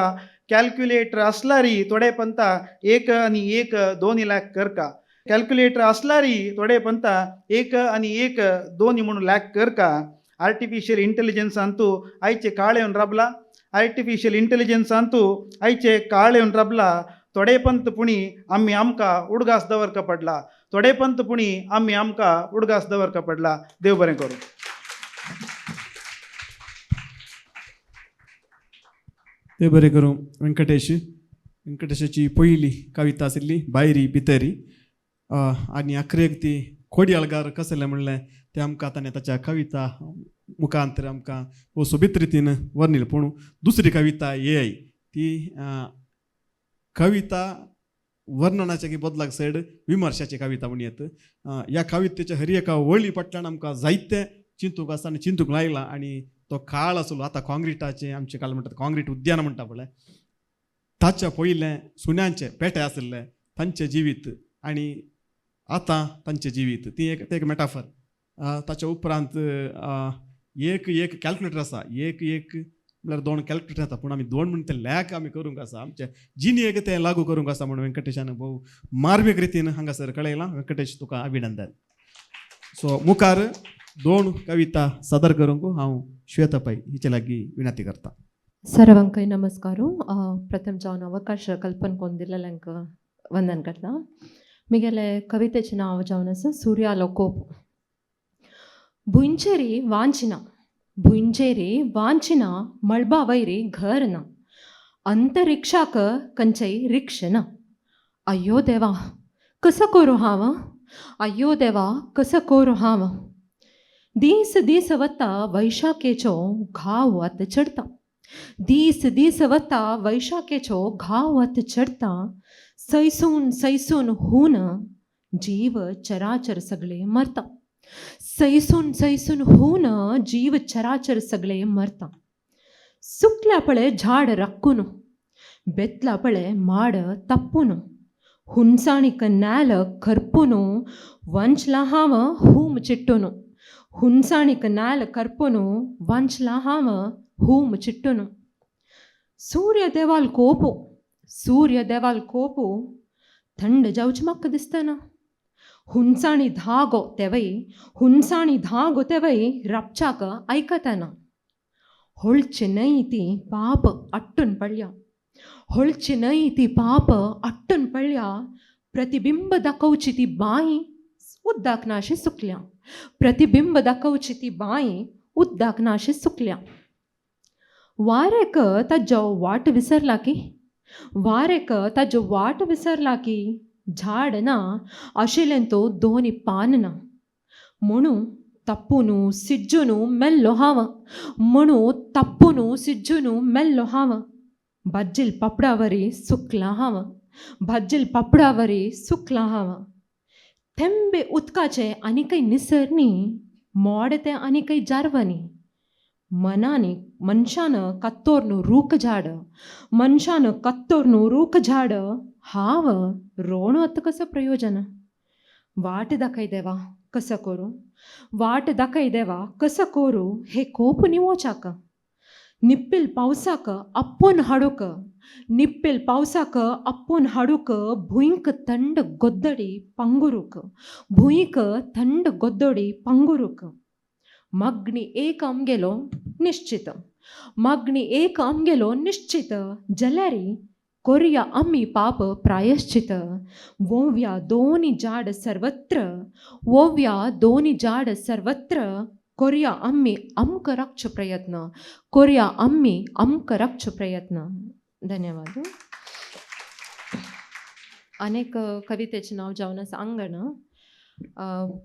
कॅल्क्युलेटर असलारी थोडे पंता एक आनी एक दोन लॅक करका. कॅल्क्युलेटर असलारी थोडे पंता एक आनी एक दोन म्हणून लॅक करका. आर्टिफिशियल इंटेलिजन्सांतू आयचे काळ येवन राबला, आर्टिफिशियल इंटेलिजन्सांतू आयचे काळ येवन राबला. थोडे पंत पुणी आमी आमकां उडगास दवरका पडला, थोडे पंत पुणी आमी आमकां उडगास दवरका पडला. देव बरें करूं. ते बरें करूं व्यंकटेश. व्यंकटेशाची पयली कविता आशिल्ली भायरी भितरी, आनी अखरेक ती खोडयाळगार कसलें म्हणलें तें आमकां ताणें ताच्या कविता मुखांतर आमकां हो सोबीत रितीन वर्णिल. पूण दुसरी कविता ए ती कविता वर्णनाच्या बदलाक सैड विमर्शाची कविता म्हण येत. ह्या कवितेच्या हर एका वळी फाटल्यान आमकां जायते चिंतूंक आसा आनी चिंतूंक लायला. आनी तो काळ आसलो आतां काँक्रिटाचें आमचे काल म्हणटात काँक्रीट उद्यान म्हणटा पळय, ताच्या पयलें सुण्यांचे पेटे आशिल्ले तांचें जिवीत आनी आतां तांचें जिवीत ती एक तें एक मॅटाफर. ताच्या उपरांत एक एक कॅल्क्युलेटर आसा, एक एक म्हळ्यार दोन कॅल्क्युलेटर आसा, पूण आमी दोन म्हण तें लॅक आमी करूंक आसा, आमचे जिणेक तें लागू करूंक आसा म्हणून व्यंकटेशान भोव मार्मीक रितीन हांगासर कळयलां. व्यंकटेश तुका अभिनंदन. सो मुखार दोन कविता सादर करूंक हांव श्वेता पै हिचे लागीं विनंती करता. सर्वांकय नमस्कार. प्रथम जावन अवकाश कल्पन कोन्न दिल्ल्यांक वंदन करता. मिगेले कवितेचें नांव जावन आसा सूर्यालो कोप. भुंयचेरी वांचना, भुंयचेरी वांचना, मळबा वयरी घर ना, अंतरिक्षाक कंचय रिक्ष ना. अय्यो देवा कसो करूं हांव, अय्यो देवा कसो करूं हांव. दीस दीस वता वैशाखेचो घाव आतां चडता, दीस दीस वता वैशाखेचो घाव आतां चडता. सैसून सैसून हून जीव चराचर सगळे मरता, सैसून सैसून हून जीव चराचर सगळे मरता. सुकल्या पळे झाड रक्कून, बेतला पळे माड तप्पून, हुनसाणीक नेल करपून, वंचला हांव हूम चिट्टून, हुनसाणीक नेल करपून, वंचला हांव हूम चिट्टून. सूर्य देवाल कोपू, सूर्य देवाल कोपू, थंड जावचें म्हाका दिसतना. हुनसाणी धागो तेवय, हुनसाणी धागो तेवय, रापच्याक आयकतना. होळची न्हय ती पाप अट्टून पडल्या, होळची न्हय ती पाप अट्टून पडल्या. प्रतिबिंब दाखोवची ती बांय उद्दाक नाशी सुकल्या, प्रतिबिंब दाखोवची ती बांय उद्दाक नाशी सुकल्या. वारेक ताजो वाट विसरला की, वारेक ताजो वाट विसरला की, झाड ना आशिल्लें तो दोनी पान ना. म्हणू तप्पून सिज्जून मेल्लो हांव, म्हणू तप्पून सिज्जून मेल्लो हांव. भाज्जील पापडावरी सुकला हांव, भाज्जील पापडावरी सुकला हांव. थेंबे उदकाचे आनीकय निसर न्ही, मोड तें आनीकय जारवनी. मनानी मनशान कत्तोर्नु रूख झाड, मनशान कत्तोर्नु रूख झाड, हांव रोणू आतां कसो प्रयोजन. वाट दाखय देवा कसो करूं, वाट दाखय देवा कसो करूं, हे कोप निवोचाक. निप्पील पावसाक आपोवन हाडूंक, निप्पील पावसाक आपोवन हाडूंक, भुंयक थंड गोद्दडी पांगुरूंक, भुंयक थंड गोद्दडी पांगुरूंक. मागणी एक आमगेलो निश्चित, मागणी एक आमगेलो निश्चित, जाल्यार कोरया आमी पाप प्रायश्चित. वोव्या दोनी झाड सर्वत्र, वोव्या दोनी झाड सर्वत्र, कोरया आमी आमकां राखचो प्रयत्न, कोरया आमी आमकां राखचो प्रयत्न. धन्यवाद. अनेक कवितेचें नांव जावन आसा आंगण.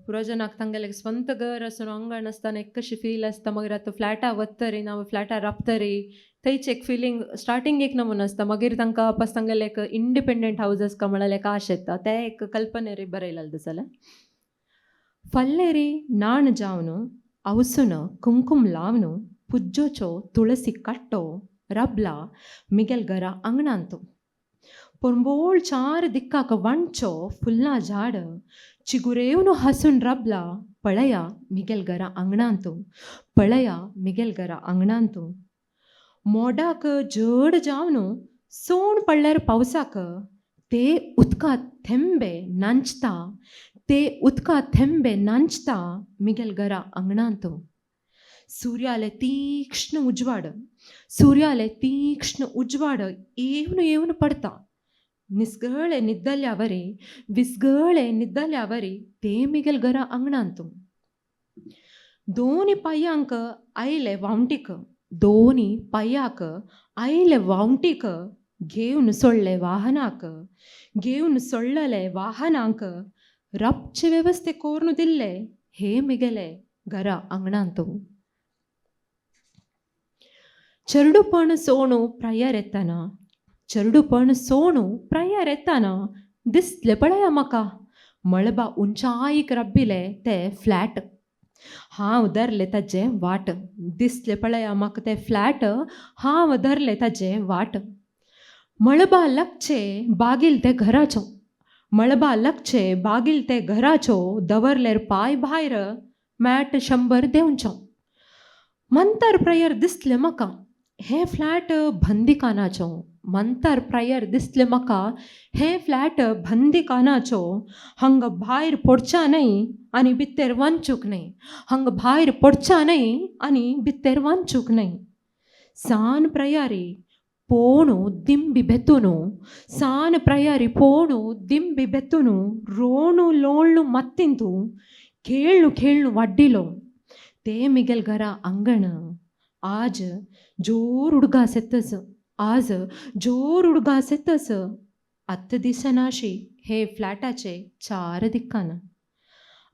पुरोजनाक तांगेलें स्ವಂत घर आसून अंगण आसतना एक कशी फील आसता. मागीर आतां फ्लॅटा वतरी ना फ्लॅटार राबतरी थंयच एक फिलींग स्टार्टींग एक नमून आसता. मागीर तांकां वापस तांगेलें एक इंडिपेंडंट हावज आसता म्हळ्यार एक आश येता. तें एक कल्पनेरी बरयलें जाल्यार, फल्लेरी नाण जावन आवसून कुंकूम लावन पुज्जोचो तुळसी कट्टो रबला मिगेल घरा आंगणांत. पोरंबोळ चार दिक्काक वांटचो फुल्लां झाड चिगुरेवन हसून रबला पळया मिगेल घरा आंगणांत, पळया मिगेल घरा आंगणांत. मोडाक जड जावन सोण पडल्यार पावसाक ते उदका थेंबे नांचता, ते उदका थेंबे नांचता मिगेल घरा आंगणांत. सूर्याले तीक्ष्ण उजवाड, सूर्याले तीक्ष्ण उजवाड येवन येवन पडता. निसगळे निद्दल्यावरी, विसगळे निद्दल्यावरी ते मिगेल घरा आंगणांत. दोनी पांयांक आयले वावटीक, दोनी पांयाक आयले वावटीक, घेवन सोडले वाहनाक, घेवन सोडलेले वाहनांक रपचे वेवस्थे कोरून दिल्ले हे मिगेले घरा आंगणांत. चेरडुपण सोणू प्रायर येताना, चेरडुपण सोणू प्रायर येताना दिसले पळया म्हाका मळबा उंचायीक रब्बिले ते फ्लॅट. हांव धरले ताजें वाट, दिसले पळया म्हाका ते फ्लॅट, हांव धरले ताजें वाट. मळबा लागचे बागील ते घराचो, मळबा लागचे बागील ते घराचो, दवरलेर पांय भायर मॅट 100 देंवचो. मंतर प्रयर दिसले म्हाका हें फ्लॅट बंदीखानाचो, मंतर प्रयर दिसले म्हाका हें फ्लॅट बंदीखानाचो. हांगा भायर पडच्या न्हय आनी भितर वचूंक न्हय, हांगा भायर पडच्या न्हय आनी भितर वचूंक न्हय. सान प्रयारी पोणू दिंबी बेतून, सान प्रयारी पोणू दिंबी बेतून, रोणू लोळ्णू मत्तिंतू खेळ्णू खेळ्णू वाड्डिलो ते मिगेल घरा अंगण. आज जोर उडगास येतच, आज जोर उडगास येतच, आत्त दिसनाशी हे फ्लॅटाचे चार दिक्कान.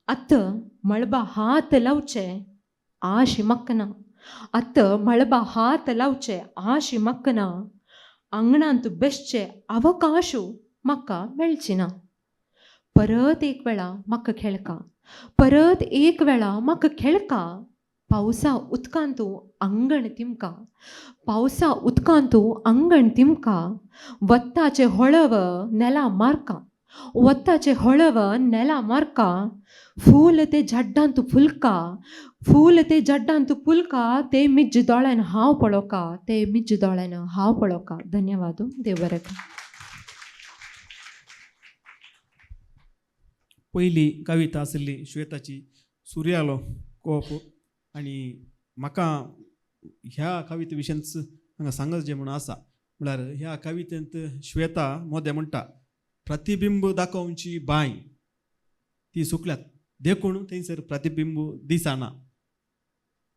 आत्त मळबा हात लावचे आशी मक्कना, आत्त मळबा हात लावचे आशी मक्कना, आंगणांत बेसचे अवकाशू म्हाका मेळची ना. परत एक वेळा म्हाका खेळका, परत एक वेळा म्हाका खेळका, पावसा उदकांतू अंगण तिमका, पावसा उदकांतू अंगण तिमका, वत्ताचे होळव नेला मारका, वत्ताचे होळव नेला मारका, फूल ते झाडांतू फुलका, फूल ते झाडांतू फुलका, ते मिज्ज दोळ्यान हांव पळोवका, ते मिज्ज दोळ्यान हांव पळोवका. धन्यवाद. देव बरें करूं. पयली कविता आशिल्ली श्वेताची सुर्यालो कोप. आनी म्हाका ह्या कविते विशींच हांगा सांगत जें म्हणून आसा म्हळ्यार ह्या कवितेंत श्वेता मोदें म्हणटा, प्रतिबिंब दाखोवची बांय ती सुकल्यात देखून थंयसर प्रतिबिंब दिसना.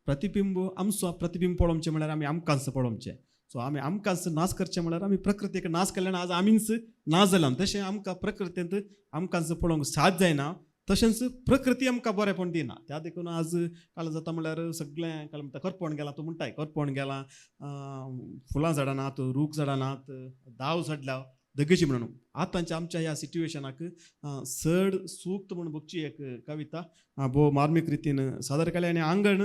प्रतिबिंब आमचो प्रतिबिंब पळोवचें म्हळ्यार आमी आमकांच पळोवचें. सो आमी आमकांच नाश करचें म्हळ्यार आमी प्रकृतीक नाश केल्यान आज आमीच ना जाल्या. तशें आमकां प्रकृतींत आमकांच पळोवंक साथ जायना, तशेंच प्रकृती आमकां बरेंपण दिना. त्या देखून आज काल जाता म्हळ्यार सगळें काल म्हणटा करपण गेलां, तूं म्हणटाय करपण गेलां, फुलां झाडां नात, रूख झाडां नात, दाव झडल्या दगेची म्हणून. आतांच्या आमच्या ह्या सिट्युएशनाक चड सूक्त म्हूण बघची एक कविता भोव मार्मीक रितीन सादर केल्या. आनी आंगण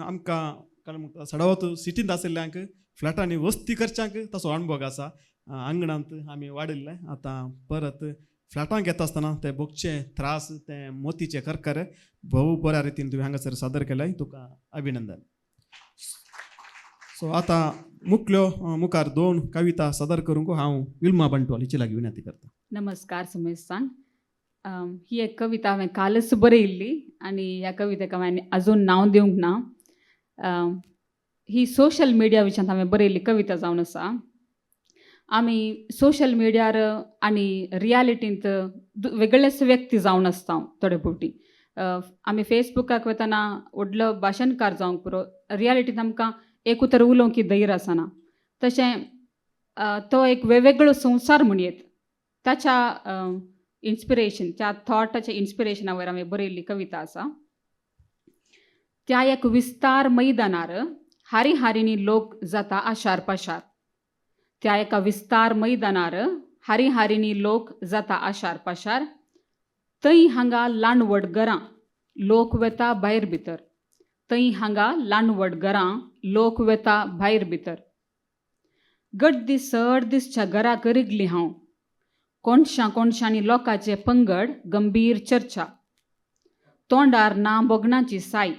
आमकां काल म्हणटा सडावत सिटींत आशिल्ल्यांक फ्लॅटांनी वस्ती करच्यांक ताचो अणभव आसा. आंगणांत आमी वाडिल्ले, आतां परत फ्लॅटांक येता आसतना ते भोगचे त्रास, ते मोतीचे करकर भोव बऱ्या रितीन तुवें हांगासर सादर केलें, तुका अभिनंदन. सो आतां मुखल्यो मुखार दोन कविता सादर करूंक हांव विल्मा बंटवाल हिचे लागीं विनंती करता. नमस्कार समेस्तांक. ही एक कविता हांवें कालच बरयल्ली आनी ह्या कवितेक हांवें अजून नांव दिवंक ना. ही सोशल मिडिया विशयांत हांवें बरयल्ली कविता जावन आसा. आमी सोशल मिडियार आनी रियालिटींत वेगळेच व्यक्ती जावन आसता थोडे फावटी. आमी फेसबुकाक वतना व्हडलो भाशणकार जावंक पुरो, रियालिटींत आमकां एक उतर उलोवंक धैर्य आसना. तशें तो एक वेगवेगळो संवसार म्हणयेत, ताच्या इन्स्पिरेशन, त्या थॉटाच्या इन्स्पिरेशना वयर हांवें बरयल्ली कविता आसा. त्या एक विस्तार मैदानार हारी हारीनी लोक जाता आशार पाशार. त्या एका विस्तार मैदानार हारी हारीनी लोक जाता आशार पाशार. थंय हांगा ल्हान व्हड घरां, लोक वेता भायर भितर. थंय हांगा ल्हान व्हड घरां, लोक वेता भायर भितर. गड्दी चड दिसच्या घराक रिगली हांव. कोणशां कोणशांनी लोकांचे पंगड, गंभीर चर्चा. तोंडार ना भोगणाची साय,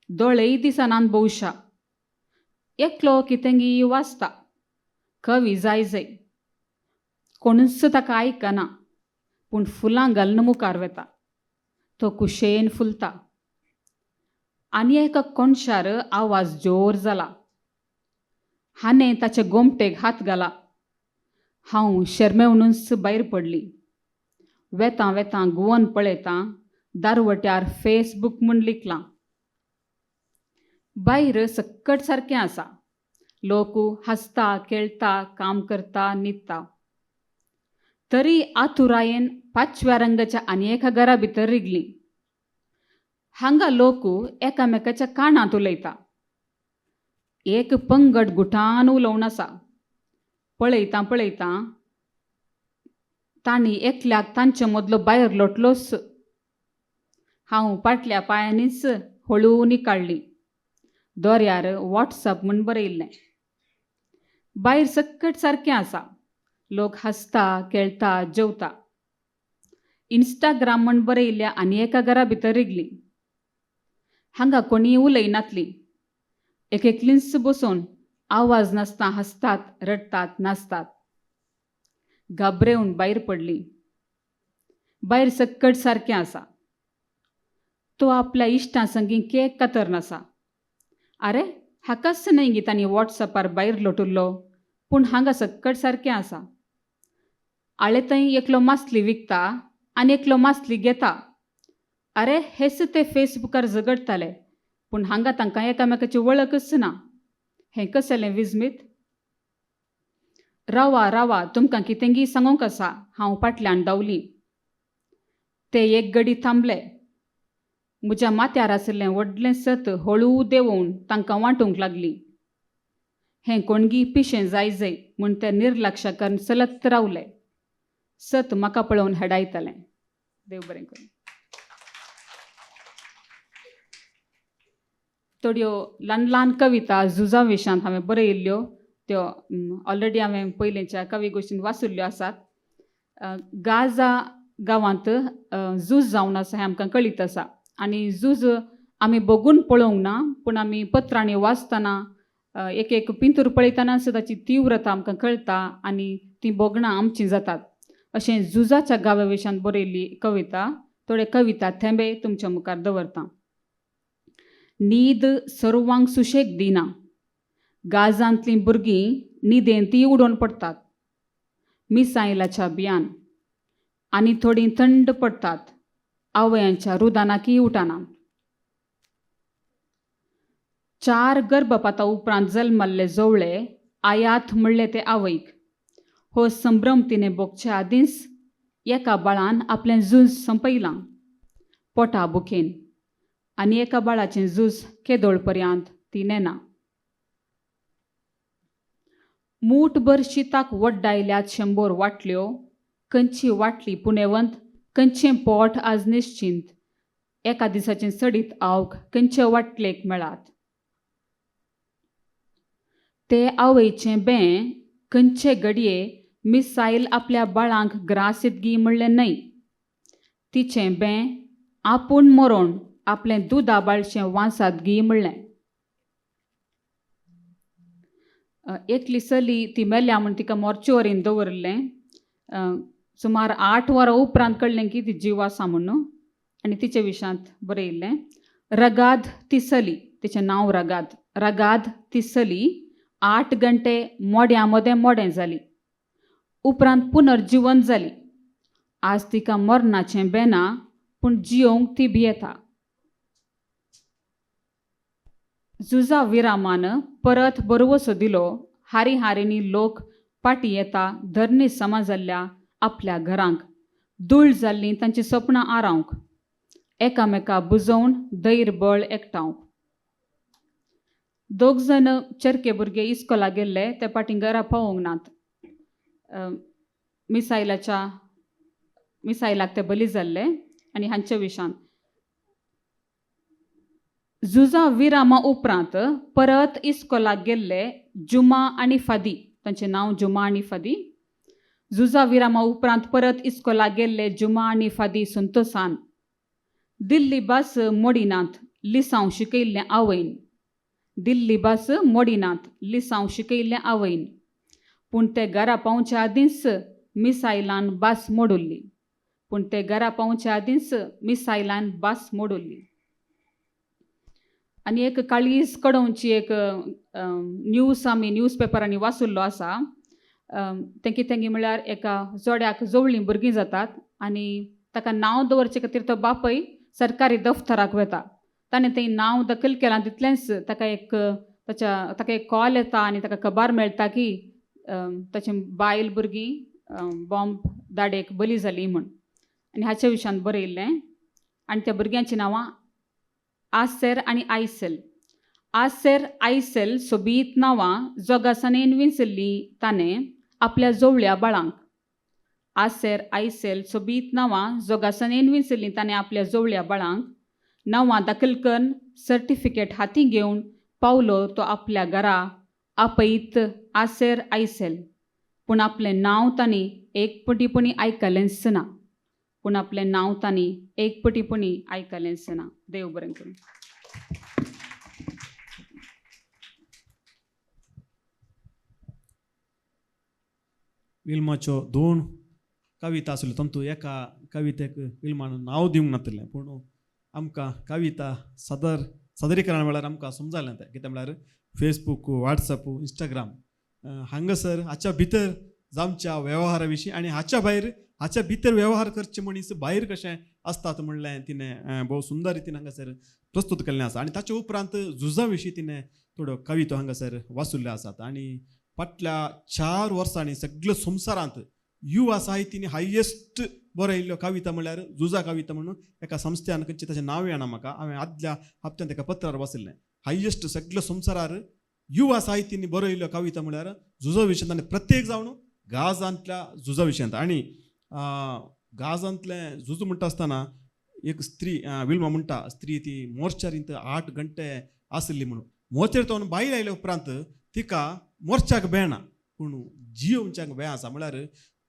दोळेय दिसनात भोवशा. एकलो कितेंगी वाचता, कवी जाय जाय, कोणूच ताका आयकना, पूण फुलां घालून मुखार वेता. तो कुशेन फुलता. आनी एका कोणशार आवाज जोर जाला. हाणें ताचे गोमटेक हात घाला. हांव शर्मेवनूच भायर पडली. वेतां वेतां गुवन पळयतां, दारवट्यार फेसबूक म्हूण लिखलां. भायर सक्कट सारकें आसा. लोक हांसता, खेळटा, काम करता, न्हिदता. तरी आतुरायेन पाचव्या रंगाच्या आनी एका घरा भितर रिगली. हांगा लोक एकामेकाच्या कानांत उलयता. एक पंगड गुठान उलोवन आसा. पळयतां पळयतां तांणी एकल्याक तांचे मदलो भायर लोटलोच. हांव पाटल्या पांयांनीच हळू निकाडली. दोऱ्यार वॉट्सअप म्हूण बरयल्लें. भायर सक्कट सारकें आसा. लोक हांसता, खेळटा, जेवता. इन्स्टाग्राम म्हूण बरयल्ल्या आनी एका घरा भितर रिगली. हांगा कोणीय उलयनातली. एक एकलींच बसून आवाज नासता हांसतात, रडटात, नाचतात. घाबरेवन भायर पडली. भायर सक्कट सारकें आसा. तो आपल्या इश्टां संगी केक कातरनासा. आरे हाकाच न्हय गी तांणी वॉट्सअपार भायर लोटुल्लो, पूण हांगा सक्कट सारकें आसा. आळे थंय एकलो मासली विकता आनी एकलो मासली घेता. आरे हेच ते फेसबुकार झगडटाले, पूण हांगा तांकां एकामेकाची वळखच ना. हें कसलें विजमीत? रावा रावा, तुमकां कितेंगी सांगूंक आसा. हांव फाटल्यान धांवली. ते एक गडी थांबले. म्हज्या माथ्यार आशिल्लें व्हडलें सत हळू देंवोवन तांकां वांटूंक लागली. हें कोणगी पिशें जाय जाय म्हूण ते निर्लक्ष करून चलत रावले. सत म्हाका पळोवन हेडायतालें. देव बरें करूं. थोड्यो ल्हान ल्हान कविता झुजा विशयांत हांवें बरयल्ल्यो, त्यो ऑलरेडी हांवें पयलींच्या कवी गोश्टीन वाचिल्ल्यो आसात. गाजा गांवांत झूज जावन आसा हें आमकां कळीत आसा. आनी झूज आमी बघून पळोवंक ना, पूण आमी पत्रांनी वाचतना, एक एक पिंतूर पळयतना ताची तीव्रता आमकां कळटा आनी तीं भोगणां आमचीं जातात. अशें झुजाच्या गांवा विशयांत बरयल्ली कविता. थोडे कविता थेंबे तुमच्या मुखार दवरता. न्हीद सर्वांक सुशेग दिना. गाजांतलीं भुरगीं न्हिदेंत उडोवन पडटात मिसायलाच्या भियान, आनी थोडीं थंड पडटात आवयांच्या रुदानाकय उठना. 4 गर्भपाता उपरांत जल्मल्ले जोवळे आयात म्हणले ते आवयक. हो संभ्रम तिणें भोगचे आदींच एका बाळान आपलें झूज संपयलां पोटा बुकेन, आनी एका बाळाचें झूज केदोळ पर्यंत ती नेना. मूठभर शिताक वड्डायल्यात 100 वाटल्यो, कंची वाटली पुणेवंत, कंचें पोट आज निश्चिंत, एका दिसाचें सडीत आवक कंचे वाटलेक मेळात. ते आवयचें बें कंचे घडये मिसायल आपल्या बाळांक ग्रासीत गी म्हणलें न्हय. तिचें बें आपूण मरोण आपलें दुदा बाळशें वांसात गी म्हणलें. एकली चली ती मेल्या म्हूण तिका मोर्चुअरीन दवरिल्लें. सुमार 8 वरां उपरांत कळ्ळें की ती जीव आसा म्हणून, आनी तिचे विशयांत बरयल्लें. रगाद ती चली, तिचें नांव रगाद. रगाद ती चली 8 घंटे मोड्या मदें मोडें जाली. उपरांत पुनर्जिवंत जाली. आज तिका मरणाचें बेना पूण जियोवंक ती भियेता. झुजा विरामान परत बरवसो दिलो. हारी हारींनी लोक फाटीं येता धरणी समा जाल्ल्या आपल्या घरांक, धूळ जाल्लीं तांचीं सपनां आरावंक, एकामेका बुजोवन धैर बळ एकठावंक. दोग जाण चरके भुरगे इस्कोलाक गेल्ले ते फाटीं घरा पावोंक नात. मिसायलाक ते बली जाल्ले. आनी हांचे विशांत झुजा विरामा उपरांत परत इस्कोलाक गेल्ले जुमा आनी फादी, तांचें नांव जुमा आनी फादी. झुजा विरामा उपरांत परत इस्कोलाक गेल्ले जुमा आनी फादी संतोसान दिल्ली भास मोडिनात लिसांव शिकयल्लें आवयन, दिल्ली भास मोडिनात लिसांव शिकयल्लें आवयन. पूण ते घरा पावचे आदींच मिसायलान भास मोडुल्ली, पूण ते घरा पावचे आदींच मिसायलान भास मोडुल्ली. आनी एक काळीज कडोवची एक न्यूज आमी न्यूज पेपरांनी वाचुल्लो आसा. तें कितें म्हळ्यार एका जोड्याक जोवळीं भुरगीं जातात आनी ताका नांव दवरचे खातीर तो बापय सरकारी दफ्तराक वता. ताणें थंय नांव दखल केलां तितलेंच ताका एक ताका एक कॉल येता आनी ताका खबर मेळटा की ताची बायल भुरगीं बॉम्ब दाडेक बली जाली म्हूण. आनी हाच्या विशयान बरयल्लें. आनी त्या भुरग्यांचीं नांवां आसेर आनी आयसेल. आसेर आयसेल सोबीत नांवां जोगासाणेन विंचल्लीं ताणें आपल्या जोवळ्या बाळांक. आसेर आयसेल सोबीत नांवां जोगासाणेन विंचल्लीं ताणें आपल्या जोवळ्या बाळांक. नांवां दाखल करून सर्टिफिकेट हातीं घेवन पावलो तो आपल्या घरा आपयत आसेर आयसेल. पूण आपलें नांव तांणी एक पटीपणी आयकलेंच ना, पूण आपलें नांव तांणी एक पटीपणी आयकलेंच ना. देव बरें करूं. विल्माच्यो दोन कविता आसल्यो तातूंत एका कवितेक विल्मान नांव दिवंक नातिल्लें, पूण आमकां कविता सादरीकरणा वेळार आमकां समजालें तें कितें म्हळ्यार फेसबूक, वॉट्सएप, इंस्टाग्राम हांगासर हाच्या भितर जावच्या वेव्हारा विशीं आनी हाच्या भायर हाच्या भितर वेव्हार करचे मनीस भायर कशें आसतात म्हणलें तिणें भोव सुंदर रितीन हांगासर प्रस्तूत केल्लें आसा. आनी ताचे उपरांत झुजा विशीं तिणें थोड्यो कविता हांगासर वाचुल्ल्यो आसात. आनी फाटल्या 4 वर्सांनी सगल्या संवसारांत युवा साहित्यनी हायेस्ट बरयल्ल्यो कविता म्हणल्यार झुजा कविता म्हणून एका संस्थेन खंयचें ताचें नांव येना म्हाका, हांवें आदल्या हप्त्यांत एका पत्रार वाचिल्लें. हायेस्ट सगल्या संवसारार युवा साहित्यनी बरयल्ल्यो कविता म्हणल्यार झुजा विशयांत आनी प्रत्येक जावन गाजांतल्या झुजा विशयांत. आनी गाजांतलें झुज म्हणटा आसतना एक स्त्री विल्मा म्हणटा स्त्री ती मोर्चारींत 8 घंटे आसली म्हणून. मोर्चार तो भायर आयल्या उपरांत तिका मोर्चाक बेना पूण जियोवच्याक बें आसा, म्हळ्यार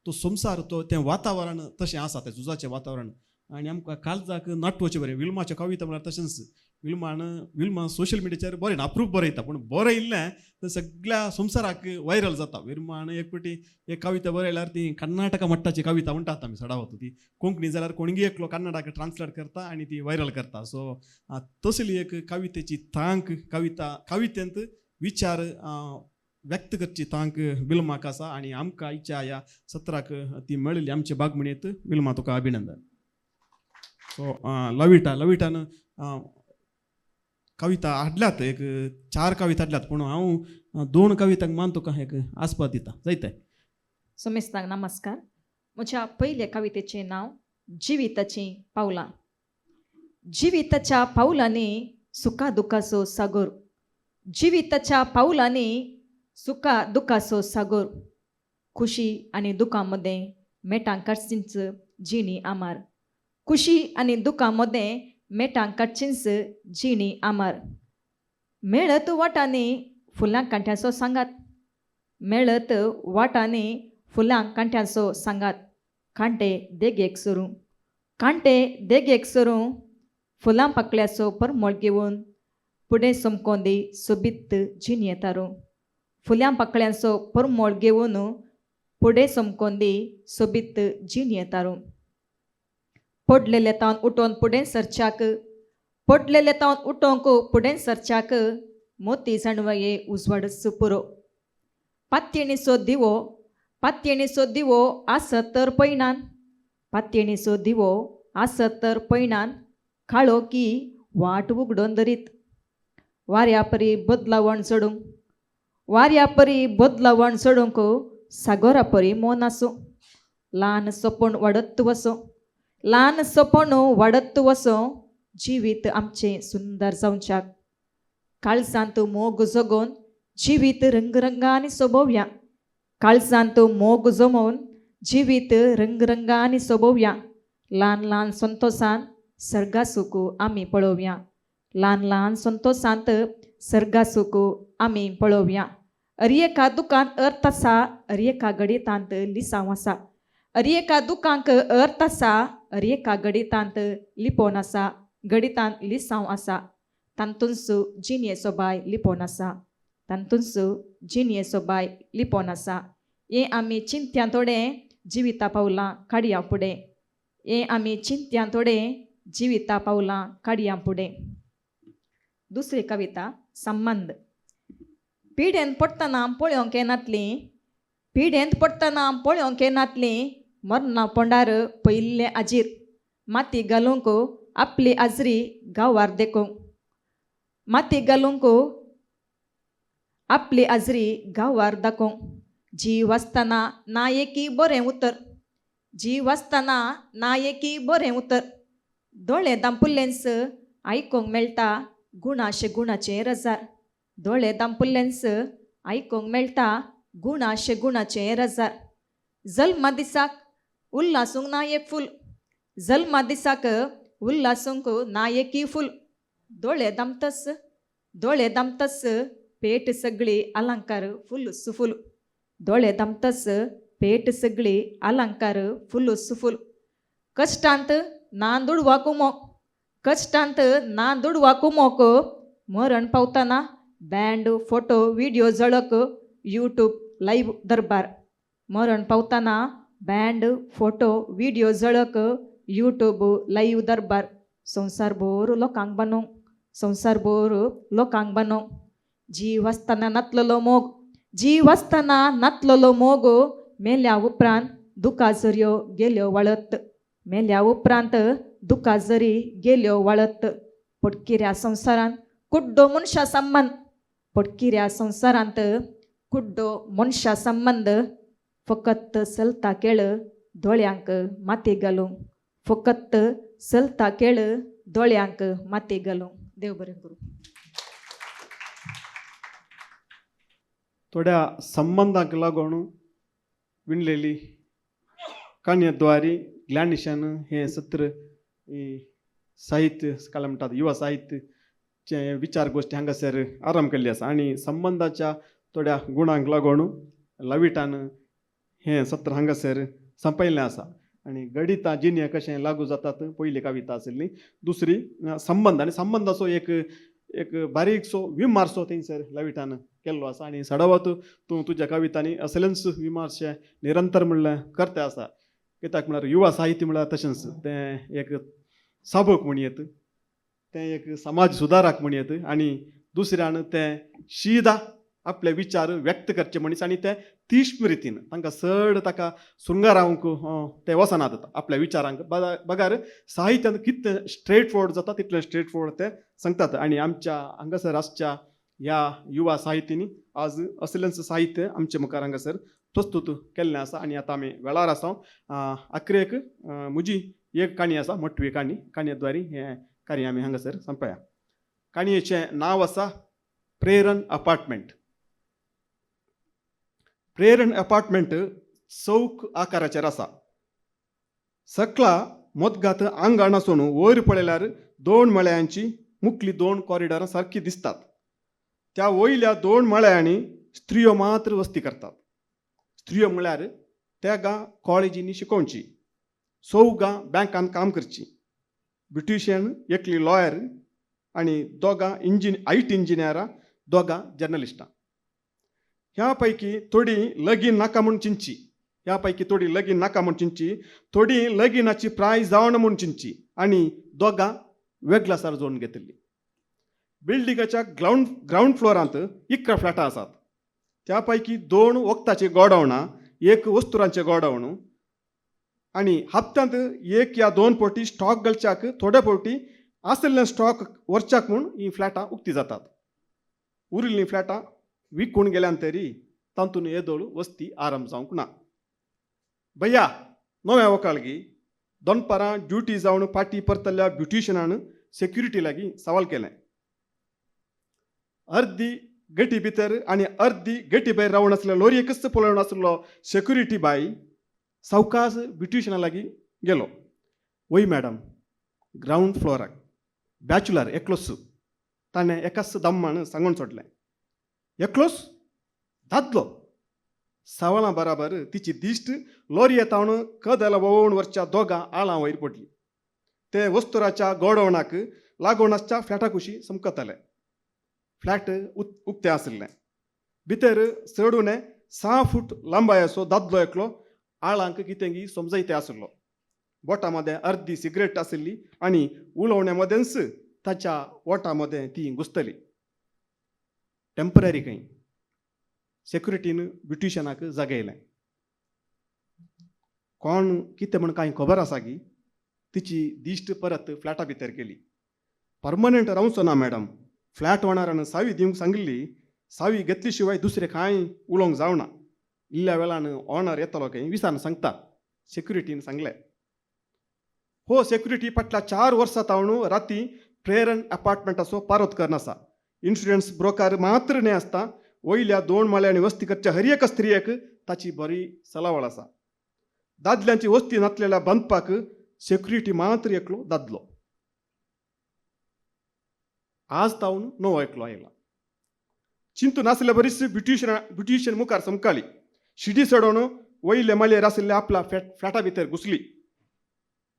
तो संवसार तो तें वातावरण तशें आसा, तें झुजाचें वातावरण. आनी आमकां काळजाक नाटवचें बरें विल्माच्यो कविता म्हळ्यार तशेंच विल्मा सोशल मिडियाचेर बरें अप्रूप बरयता, पूण बरयल्लें तें सगळ्या संवसाराक व्हायरल जाता. विल्मान एक फावटी एक कविता बरयल्यार ती कर्नाटका मट्टाची कविता म्हणटात आमी सडावत, ती कोंकणी जाल्यार कोणगी एकलो कन्नडाक ट्रान्सलेट करता आनी ती व्हायरल करता. सो तसली एक कवितेची तांक, कविता कवितेंत विचार व्यक्त करची तांक विल्माक आसा आनी आमकां आयच्या ह्या सत्राक ती मेळिल्ली आमचे बागमणीत. विल्मा तुका अभिनंदन. सो लविटा, लविटान कविता हाडल्यात, एक 4 कविता हाडल्यात, पूण हांव 2 कवितांक मान तुका एक आस्पाद दिता जायते. सुमेस्तांक नमस्कार. म्हज्या पयल्या कवितेचें नांव जिविताचीं पावलां. जिविताच्या पावलांनी सुखा दुखाचो सागर, जिविताच्या पावलांनी सुखा दुखाचो सागर, खुशी आनी दुखां मदें मेटां काडचींच जिणी आमार, खुशी आनी दुखां मदें मेटां काडचींच जिणी आमार. मेळत वाटांनी फुलां कांट्यांचो सांगात, मेळत वाटांनी फुलां कांट्यांचो सांगात, कांटे देगेक सरूं, कांटे देगेक सरूं, फुलां पाकळ्याचो परमळ घेवन फुडें समकोंदी सोबीत जिणये तारूं, फुलां पाकळ्यांचो परमळ घेवन फुडें समकोंदी सोबीत जिणये तारूं. पडलेले तावन उठोवन फुडें सरच्याक, पडलेले तावन उठोवंक फुडें सरच्याक, मोती जाणवये उजवाडच पुरो. पात्येणीचो दिवो, पातयेणीचो दिवो आसत तर पयणान, पातयेणीचो दिवो आसत तर पयणान, काळो की वाट उगडोन धरीत. वाऱ्या परी बदलावण चडूंक, वाऱ्या परी बदलावण चडूंक, सागोरा परी मोन आसूं. ल्हान सपन वाडत वसो, ल्हान सपन वाडत वसो, जिवीत आमचें सुंदर जावच्याक. काळजांत मोग जगोवन जिवीत रंगरंगांनी सोबोवया, काळजांत मोग जमोवन जिवीत रंगरंगांनी सोबोवया. ल्हान ल्हान संतोसान सर्गासूख आमी पळोवया, ल्हान ल्हान संतोसांत सर्गासूख आमी पळोवया. अर एका दुकांत अर्थ आसा, अर एका गणितांत लिसांव आसा. अर एका दुकांक अर्थ आसा, अर एका गणितांत लिपोवन आसा, गणितांत लिसांव आसा. तातूंच जिणेचो बाय लिपोवन आसा, तातूंच जिणेचो बाय लिपोवन आसा. हें आमी चिंत्या थोडें जिविता पावलां काडया फुडें, हें आमी चिंत्या थोडें जिविता पावलां काडया फुडें. दुसरी कविता संबंद. पिडेंत पडटना पळोवंक येनातलीं, पिडेंत पडटना पळोवंक येनातलीं, मरना पोंडार पयिल्लें आजीर, माती घालूंक आपली आजरी गांवार देखूंक, माती घालूंक आपली आजरी गांवार दाखोवंक. जीव आसतना ना एकी बरें उतर, जीव आसतना ना एकी बरें उतर, दोळे दामपुल्लेंच आयकूंक मेळटा गुणाशे गुणाचें रजार, दोळे दामपुल्लेंच आयकूंक मेळटा गुणाशे गुणाचें रजार. जल्मा दिसाक उल्लासूंक ना एक फूल, जल्मा दिसाक उल्लासूंक ना एकी फूल, दोळे दामतस, दोळे दामतस पेट सगळी अलंकार फुल सुफूल, दोळे दामतस पेट सगळी अलंकार फुल सुफूल. कश्टांत ना दुडवा कुमोक, कश्टांत ना दुडवा कुमोक, मरण पावतना बँड फोटो व्हिडियो झळक, यूट्यूब लायव्ह दरबार. मरण पावतना बँड फोटो व्हिडियो झळक, यूट्यूब लायव्ह दरबार. संवसार भर लोकांक बानूंक, संवसार भर लोकांक बानूंक. जीव आसतना नातलेलो मोग, जीव आसतना नातलेलो मोग, मेल्या उपरांत दुकां झरयो गेल्यो वाळत, मेल्या उपरांत दुकां झरी गेल्यो वाळत. पटकिऱ्या संवसारांत कुड्डो मनशा संबंद, पटकिऱ्या संवसारांत कुड्डो मनशा संबंद, फकत चलता केळ दोळ्यांक माती घालूंक, फकत चलता केळ दोळ्यांक माती घालूंक. देव बरें करूं. थोड्या संबंदांक लागून विणलेली काणयेद्वारी ग्लॅनिशान हें सत्र साहित्य काल म्हणटात युवा साहित्यचे विचार गोश्टी हांगासर आरंभ केल्ली आसा आनी संबंदाच्या थोड्या गुणांक लागून लविटान हें सत्र हांगासर संपयल्लें आसा. आनी गणितां जिणें कशें लागू जातात पयली कविता आशिल्ली. दुसरी संबंद आनी संबंदाचो एक एक बारीकसो विमार्सो थंयसर लविटान केल्लो आसा आनी सडावत तूं तुज्या कवितांनी असलेंच विमार्शे निरंतर म्हणल्यार करता आसा. कित्याक म्हळ्यार युवा साहित्य म्हळ्यार तशेंच तें एक साबक म्हणयेत, तें एक समाज सुदारक म्हणयेत आनी दुसऱ्यान तें शिदा आपले विचार व्यक्त करचे मनीस आनी ते तीक्ष्ण रितीन तांकां चड ताका शृंगारावंक ते वचनात आपल्या विचारांक बगार साहित्यांत कितलें स्ट्रेट फॉरवर्ड जाता तितलें स्ट्रेट फॉरवर्ड ते सांगतात. आनी आमच्या हांगासर आसच्या ह्या युवा साहित्यनी आज असलेंच साहित्य आमचे मुखार हांगासर प्रस्तूत केल्लें आसा. आनी आतां आमी वेळार आसा. आखरेक म्हजी एक काणी आसा, मोटवी काणी, काणये द्वारी हें कार्य आमी हांगासर संपया. काणयेचें नांव आसा प्रेरण अपार्टमेंट. प्रेरण अपार्टमेंट चौक आकाराचेर आसा. सकला मोदगात आंगण आसून वयर पळयल्यार दोन मळ्यांची मुखली दोन कॉरिडॉरां सारकी दिसतात. त्या वयल्या दोन मळ्यांनी स्त्रियो मात्र वस्ती करतात. स्त्रियो म्हळ्यार तेगां कॉलेजींनी शिकोवची, चौगां बँकान काम करची, ब्युटिशियन, एकली लॉयर आनी दोगां IT इंजिनियरां, दोगां जर्नलिस्टां. ह्या पैकी थोडी लगीन नाका म्हूण चिंतची, ह्या पैकी थोडी लगीन नाका म्हूण चिंतची, थोडी लगीनाची प्राय जावन म्हूण चिंतची आनी दोगां वेगळासार जोडून घेतिल्ली. बिल्डिंगाच्या ग्रावंड फ्लोरांत 11 फ्लॅटां आसात. त्या पैकी 2 वखदाचीं गोडावणां, एक वस्तुरांचें गोडावन आनी हप्त्यांत एक या दोन फावटी स्टॉक घालच्याक थोडे फावटी आशिल्ले स्टॉक व्हरच्याक म्हूण हीं फ्लॅटां उक्ती जातात. उरिल्लीं फ्लॅटां विकून गेल्यान तरी तातूंत येदोळ वस्ती आराम जावंक ना. भैया नव्या वकालगी दनपारां ड्युटी जावन पाटी परतल्ल्या ब्युटिशनान सेक्युरिटी लागीं सवाल केलें. अर्दी गेटी भितर आनी अर्दी गेटी भायर रावन आसल्या लोरयेकच पळोवन आसलो सेक्युरिटी बाय सावकाश ब्युटिशना लागीं गेलो. वय मॅडम, ग्रावंड फ्लोराक बॅचलर एकलोच, ताणें एकाच दम्मान सांगून सोडलें. एकलोच दादलो. सवालां बराबर तिची दिश्ट लोरये तावन कदेला वळोवन वरच्या दोगां आळां वयर पडली. ते वस्तुराच्या गोडवणाक लागून आसच्या फ्लॅटा कुशी चमकताले. फ्लॅट उक्तें आशिल्लें. भितर चड उणें 6 फूट लांबायेचो दादलो एकलो आळांक कितें समजयते आशिल्लो. बोटा मदें अर्दी सिगरेट आशिल्ली आनी उलोवण्या मदेंच ताच्या ओटा मदें ती घुसतली. टेंपररी खंय. सेक्युरिटीन ब्युटिशनाक जागयलें. कोण कितें म्हण कांय खबर आसा की? तिची दिश्ट परत फ्लॅटा भितर गेली. परमनंट रावचो ना मॅडम, फ्लॅट ओनरान सावी दिवंक सांगिल्ली. सावी घेतली शिवाय दुसरें कांय उलोवंक जावना. इल्ल्या वेळान ओनर येतलो खंय विचारून सांगता, सेक्युरिटीन सांगलें. हो सेक्युरिटी फाटल्या 4 वर्सां तावन राती प्रेरण अपार्टमेंटाचो पारोत करना आसा. इन्शुरन्स ब्रोकर मात्र न्हय आसता, वयल्या 2 माळ्यांनी वस्ती करच्या हर एका स्त्रियेक ताची बरी सलावळ आसा. दादल्यांची वस्ती नातलेल्या बांदपाक सेक्युरिटी मात्र एकलो दादलो. आज तावन नवो एकलो आयला. चिंतून आसल्या बरीच ब्युटिशन मुखार समकाळी शिडी चडोवन वयले माळयेर आशिल्ल्या आपल्या फ्लॅटा भितर घुसली.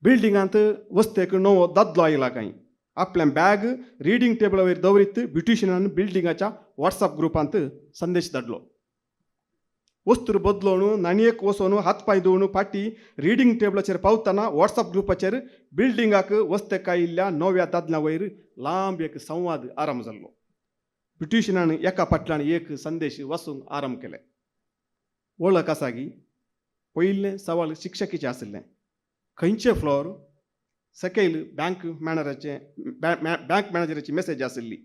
बिल्डिंगांत वस्तेक नवो दादलो आयला कांय. आपलें बॅग रिडींग टेबला वयर दवरीत ब्युटिशनान बिल्डिंगाच्या वॉट्सअप ग्रुपांत संदेश धाडलो. वस्तूर बदलोवन न्हाणयेक वचोन हात पांय धुवन फाटी रिडींग टेबलाचेर पावतना वॉट्सअप ग्रुपाचेर बिल्डिंगाक वस्तेक आयिल्ल्या नव्या दादल्या वयर लांब एक संवाद आरंभ जाल्लो. ब्युटिशनान एका फाटल्यान एक संदेश वाचूंक आरंभ केले. वळख आसा गी? पयलें सवाल शिक्षकीचें आशिल्लें. खंयचे फ्लोर? सकयल बँक मॅनेजराची मेसेज आशिल्ली.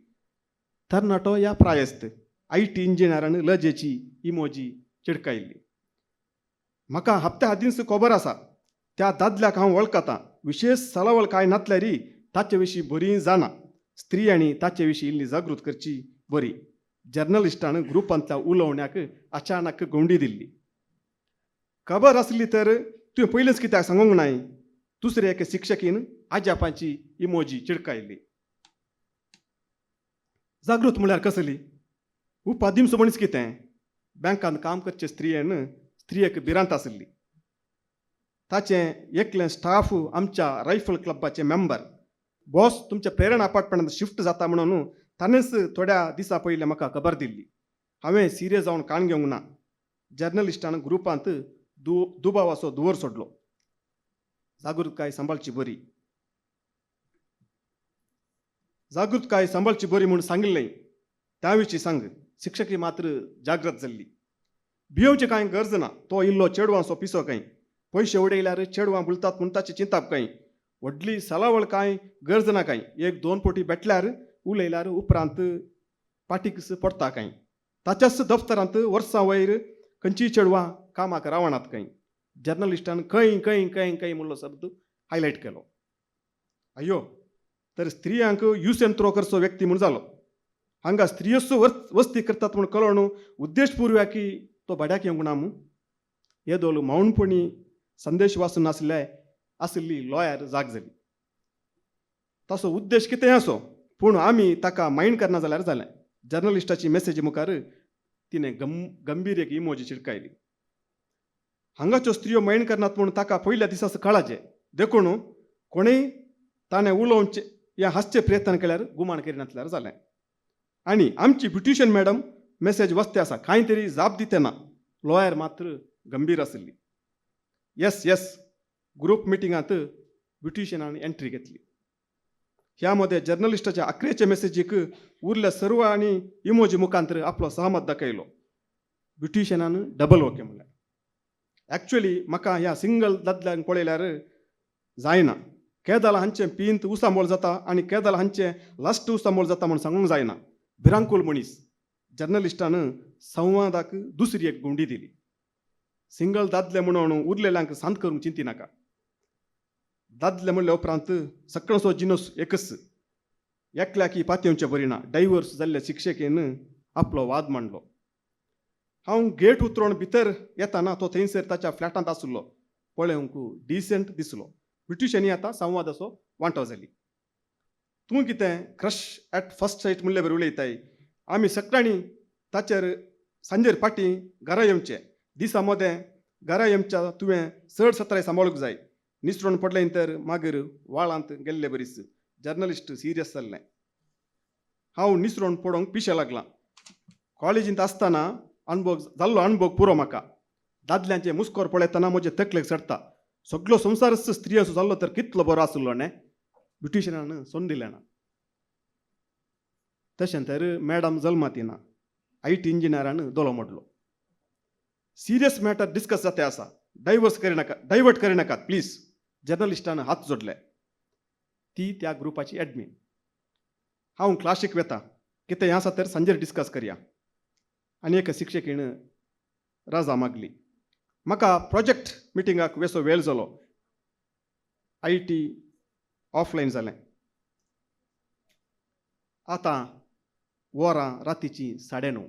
तरणाटो या प्रायस्त IT इंजिनियरान लजेची इमोजी चिडकायल्ली. म्हाका हप्त्या आदींच खबर आसा, त्या दादल्याक हांव वळखतां. विशेश सलावळ कांय नातल्यारी ताचे विशीं बरी जाणा. स्त्रियांनी ताचे विशीं इल्ली जागृत करची बरी. जर्नलिस्टान ग्रुपांतल्या उलोवण्याक अचानक गोंडी दिल्ली. खबर आसली तर तुवें पयलींच कित्याक सांगूंक नाय? दुसरे एके शिक्षकीन आजापांची इमोजी चिडकायल्ली. जागृत म्हळ्यार कसली? उपादिमसो मनीस कितें? बँकांत काम करचे स्त्रियेक भिरांत आशिल्ली. ताचें एकलें स्टाफ आमच्या रायफल क्लबाचे मेंबर. बॉस तुमच्या प्रेरणा अपार्टमेंटांत शिफ्ट जाता म्हणून ताणेंच थोड्या दिसा पयलीं म्हाका खबर दिल्ली. हांवें सिरियस जावन काण घेवंक ना. जर्नलिस्टान ग्रुपांत दुबावाचो दुवर सोडलो. जागृतकाय सांबाळची बरी, जागृतकाय सांबाळची बरी म्हूण सांगिल्लें त्या विशीं सांग. शिक्षकी मात्र जागृत जाल्ली. भियोवचें कांय गरज ना. तो इल्लो चेडवांचो पिसो कांय. पयशे उडयल्यार चेडवां बुलतात म्हूण ताचें चिंताप कांय. व्हडली सलावळ कांय गरज ना कांय. 1-2 पटी भेटल्यार उलयल्यार उपरांत पाटीक पडटा कांय. ताच्याच दफ्तरांत वर्सां वयर खंयचीय चेडवां कामाक रावणात खंय. जर्नलिस्टान खंय खंय खंय खंय म्हणलो शब्द हायलायट केलो. अयो, तर स्त्रियांक यूज एंड थ्रो करचो व्यक्ती म्हूण जालो. हांगा स्त्रियोच वस्ती करतात म्हूण कळोवन उद्देशपुर्व्याकी तो भाड्याक येवंक ना मू. येदोळ मौनपणी संदेश वाचून आशिल्ली लॉयर जाग जाली. तसो उद्देश कितें आसो पूण आमी ताका मायंड करना जाल्यार जालें. जर्नलिस्टाची मेसेजी मुखार तिणें गंभीर एक इमोजी चिडकायली. हांगाच्यो स्त्रियो मायंड करनात म्हूण ताका पयल्या दिसाच कळाचें. देखून कोणेय ताणें उलोवचें या हांसचें प्रयत्न केल्यार गुमान करिनासल्यार जालें. आनी आमची ब्युटिशन मॅडम मेसेज वस्ते आसा कांय तरी जाप दिते ना. लॉयर मात्र गंभीर आशिल्ली. येस येस, ग्रुप मिटिंगांत ब्युटिशनान एंट्री घेतली. ह्या मदें जर्नलिस्टाच्या आक्रेचे मेसेजीक उरल्या सर्व आनी इमोजी मुखांतर आपलो सहमत दाखयलो. ब्युटिशनान डबल ओके म्हणलें. ॲक्च्युली म्हाका ह्या सिंगल दादल्यांक पळयल्यार जायना. केदल हांचें पींत उसांबोळ जाता आनी केदल हांचें लास्ट उसांबोळ जाता म्हूण सांगूंक जायना. भिरांकूल मनीस. जर्नलिस्टान संवादाक दुसरी एक गुंडी दिली. सिंगल दादले म्हणून उरलेल्यांक शांत करूंक चिंती नाका. दादले म्हणल्या उपरांत सगळ्यांचो जिनोस एकच. एकल्याक ही पातयेवचे बरी ना. डायवर्स जाल्ल्या शिक्षकेन आपलो वाद मांडलो. हांव गेट उतरोवन भितर येताना तो थंयसर ताच्या फ्लॅटांत आसलो. पळोवंक डिसंट दिसलो. ब्रिटिशांनी आतां संवादाचो वांटो जाली. तूं कितें क्रश एट फर्स्ट सायट म्हणले बरी उलयताय. आमी सगळ्यांनी ताचेर सांजेर फाटीं घरा येवचें. दिसा मदें घरा येवच्या तुवें चड सत्राय सांबाळूंक जाय. निसरोण पडलें तर मागीर वाळांत गेल्ले बरीच. जर्नलिस्ट सिरियस जाल्लें. हांव निसरोण पडोवंक पिशें लागलां. कॉलेजींत आसतना अणभव जाल्लो अणभव पुरो म्हाका. दादल्यांचे मुस्कोर पळयतना म्हजे तकलेक चडटा. सगलो संवसारच स्त्री असो जाल्लो तर कितलो बरो आसलो न्ही. ब्युटिशनान सोन दिलें ना. तशें तर मॅडम जल्माती ना. I T इंजिनियरान दोलो मोडलो. सिरियस मॅटर डिस्कस जाते आसा. डायवर्स करिनाका, डायवर्ट करिनाकात प्लीज. जर्नलिस्टान हात जोडले. ती त्या ग्रुपाची एडमीन. हांव क्लासीक वेता. कितें आसा तर सांजेर डिस्कस करया. आनी एका शिक्षकीन रजा मागली. म्हाका प्रोजेक्ट मिटिंगाक वेसो वेळ जालो. I T offline जालें. आतां वरां रातीचीं 9:30.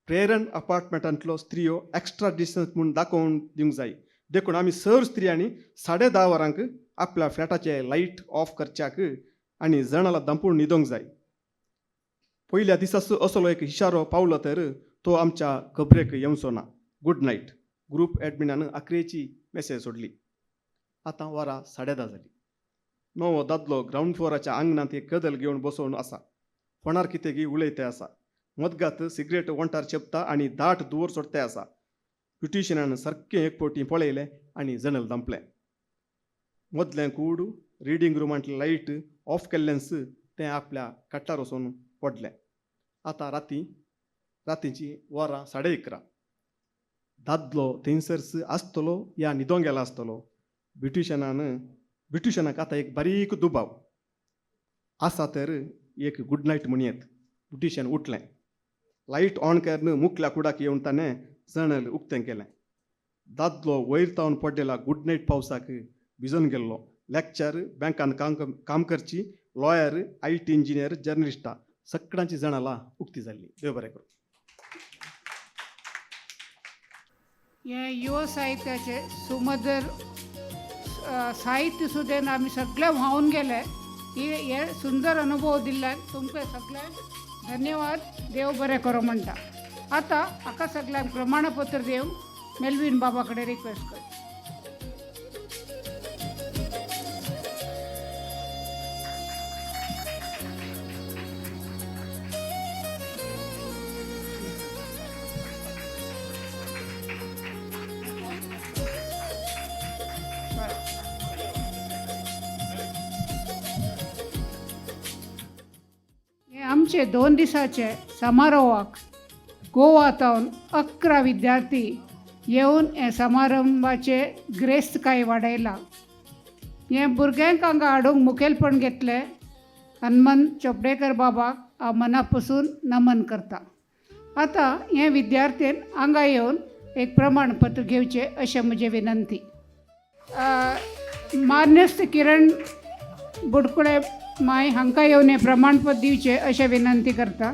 प्रेरण अपार्टमेंटांतलो स्त्रियो एक्स्ट्रा डिस्टन्स म्हूण दाखोवन दिवंक जाय. देखून आमी सर स्त्रियांनी 10:30 वरांक आपल्या फ्लॅटाचे लायट ऑफ करच्याक आनी जणाला दांपून न्हिदोंक जाय. पयल्या दिसाच असलो एक इशारो पावलो तर तो आमच्या खबरेक येवचो ना. Good night. Group एडमिनान आखरेची मॅसेज सोडली. आतां वरां 10:30 जाली. नवो दादलो ग्रावंड फ्लोराच्या आंगणांत एक कदल घेवन बसोवन आसा. फोनार कितें गी उलयते आसा. मदगात सिगरेट वंटार चेपता आनी दाट धुंवर सोडते आसा. ब्युटिशनान सारकें एक फावटी पळयलें आनी जनेल धांपलें. मदलें कूड रिडींग रुमांतलें लायट ऑफ केल्ल्यानच तें आपल्या खाट्टार वचून पडलें. आतां रातीचीं वरां 11:30. दादलो थंयसरच आसतलो या न्हिदोंक गेला आसतलो. ब्रिटिशनाक आतां एक बारीक दुबाव आसा तर एक गुड नायट म्हणयेत. ब्रिटिशन उठलें. लायट ऑन करून मुखल्या कुडाक येवन ताणें जनेल उक्तें केलें. दादलो वयर तावन पडलेल्या गुड नायट पावसाक भिजून गेल्लो. लॅक्चर, बँकान काम करची, लॉयर, I T engineer, जर्नलिस्टां सगळ्यांची जणालां उक्ती जाल्ली. देव बरें करूं. हें युव साहित्याचें सुमधुर साहित्य सुद्दां आमी सगळे व्हांवन गेले. हे सुंदर अनुभव दिल्ल्यान तुमकां सगळ्यांक धन्यवाद. देव बरें करूं म्हणटा. आतां हाका सगळ्यांक प्रमाणपत्र दिवंक मेलवीन बाबा कडेन रिक्वेस्ट करता. आमचे 2 दिसाचे समारोहाक गोवा तावन 11 विद्यार्थी येवन हे समारंभाचे ग्रेस्तकाय वाडयला. हे भुरग्यांक हांगा हाडूंक मुखेलपण घेतलें हनुमंत चोपडेकर बाबाक हांव मना पसून नमन करता. आतां हे विद्यार्थ्यान हांगा येवन एक प्रमाणपत्र घेवचें अशें म्हजें विनंती. मान्यस्त किरण बुडकुळे माय हांकां येवन हें प्रमाणपत्र दिवचें अशें विनंती करता.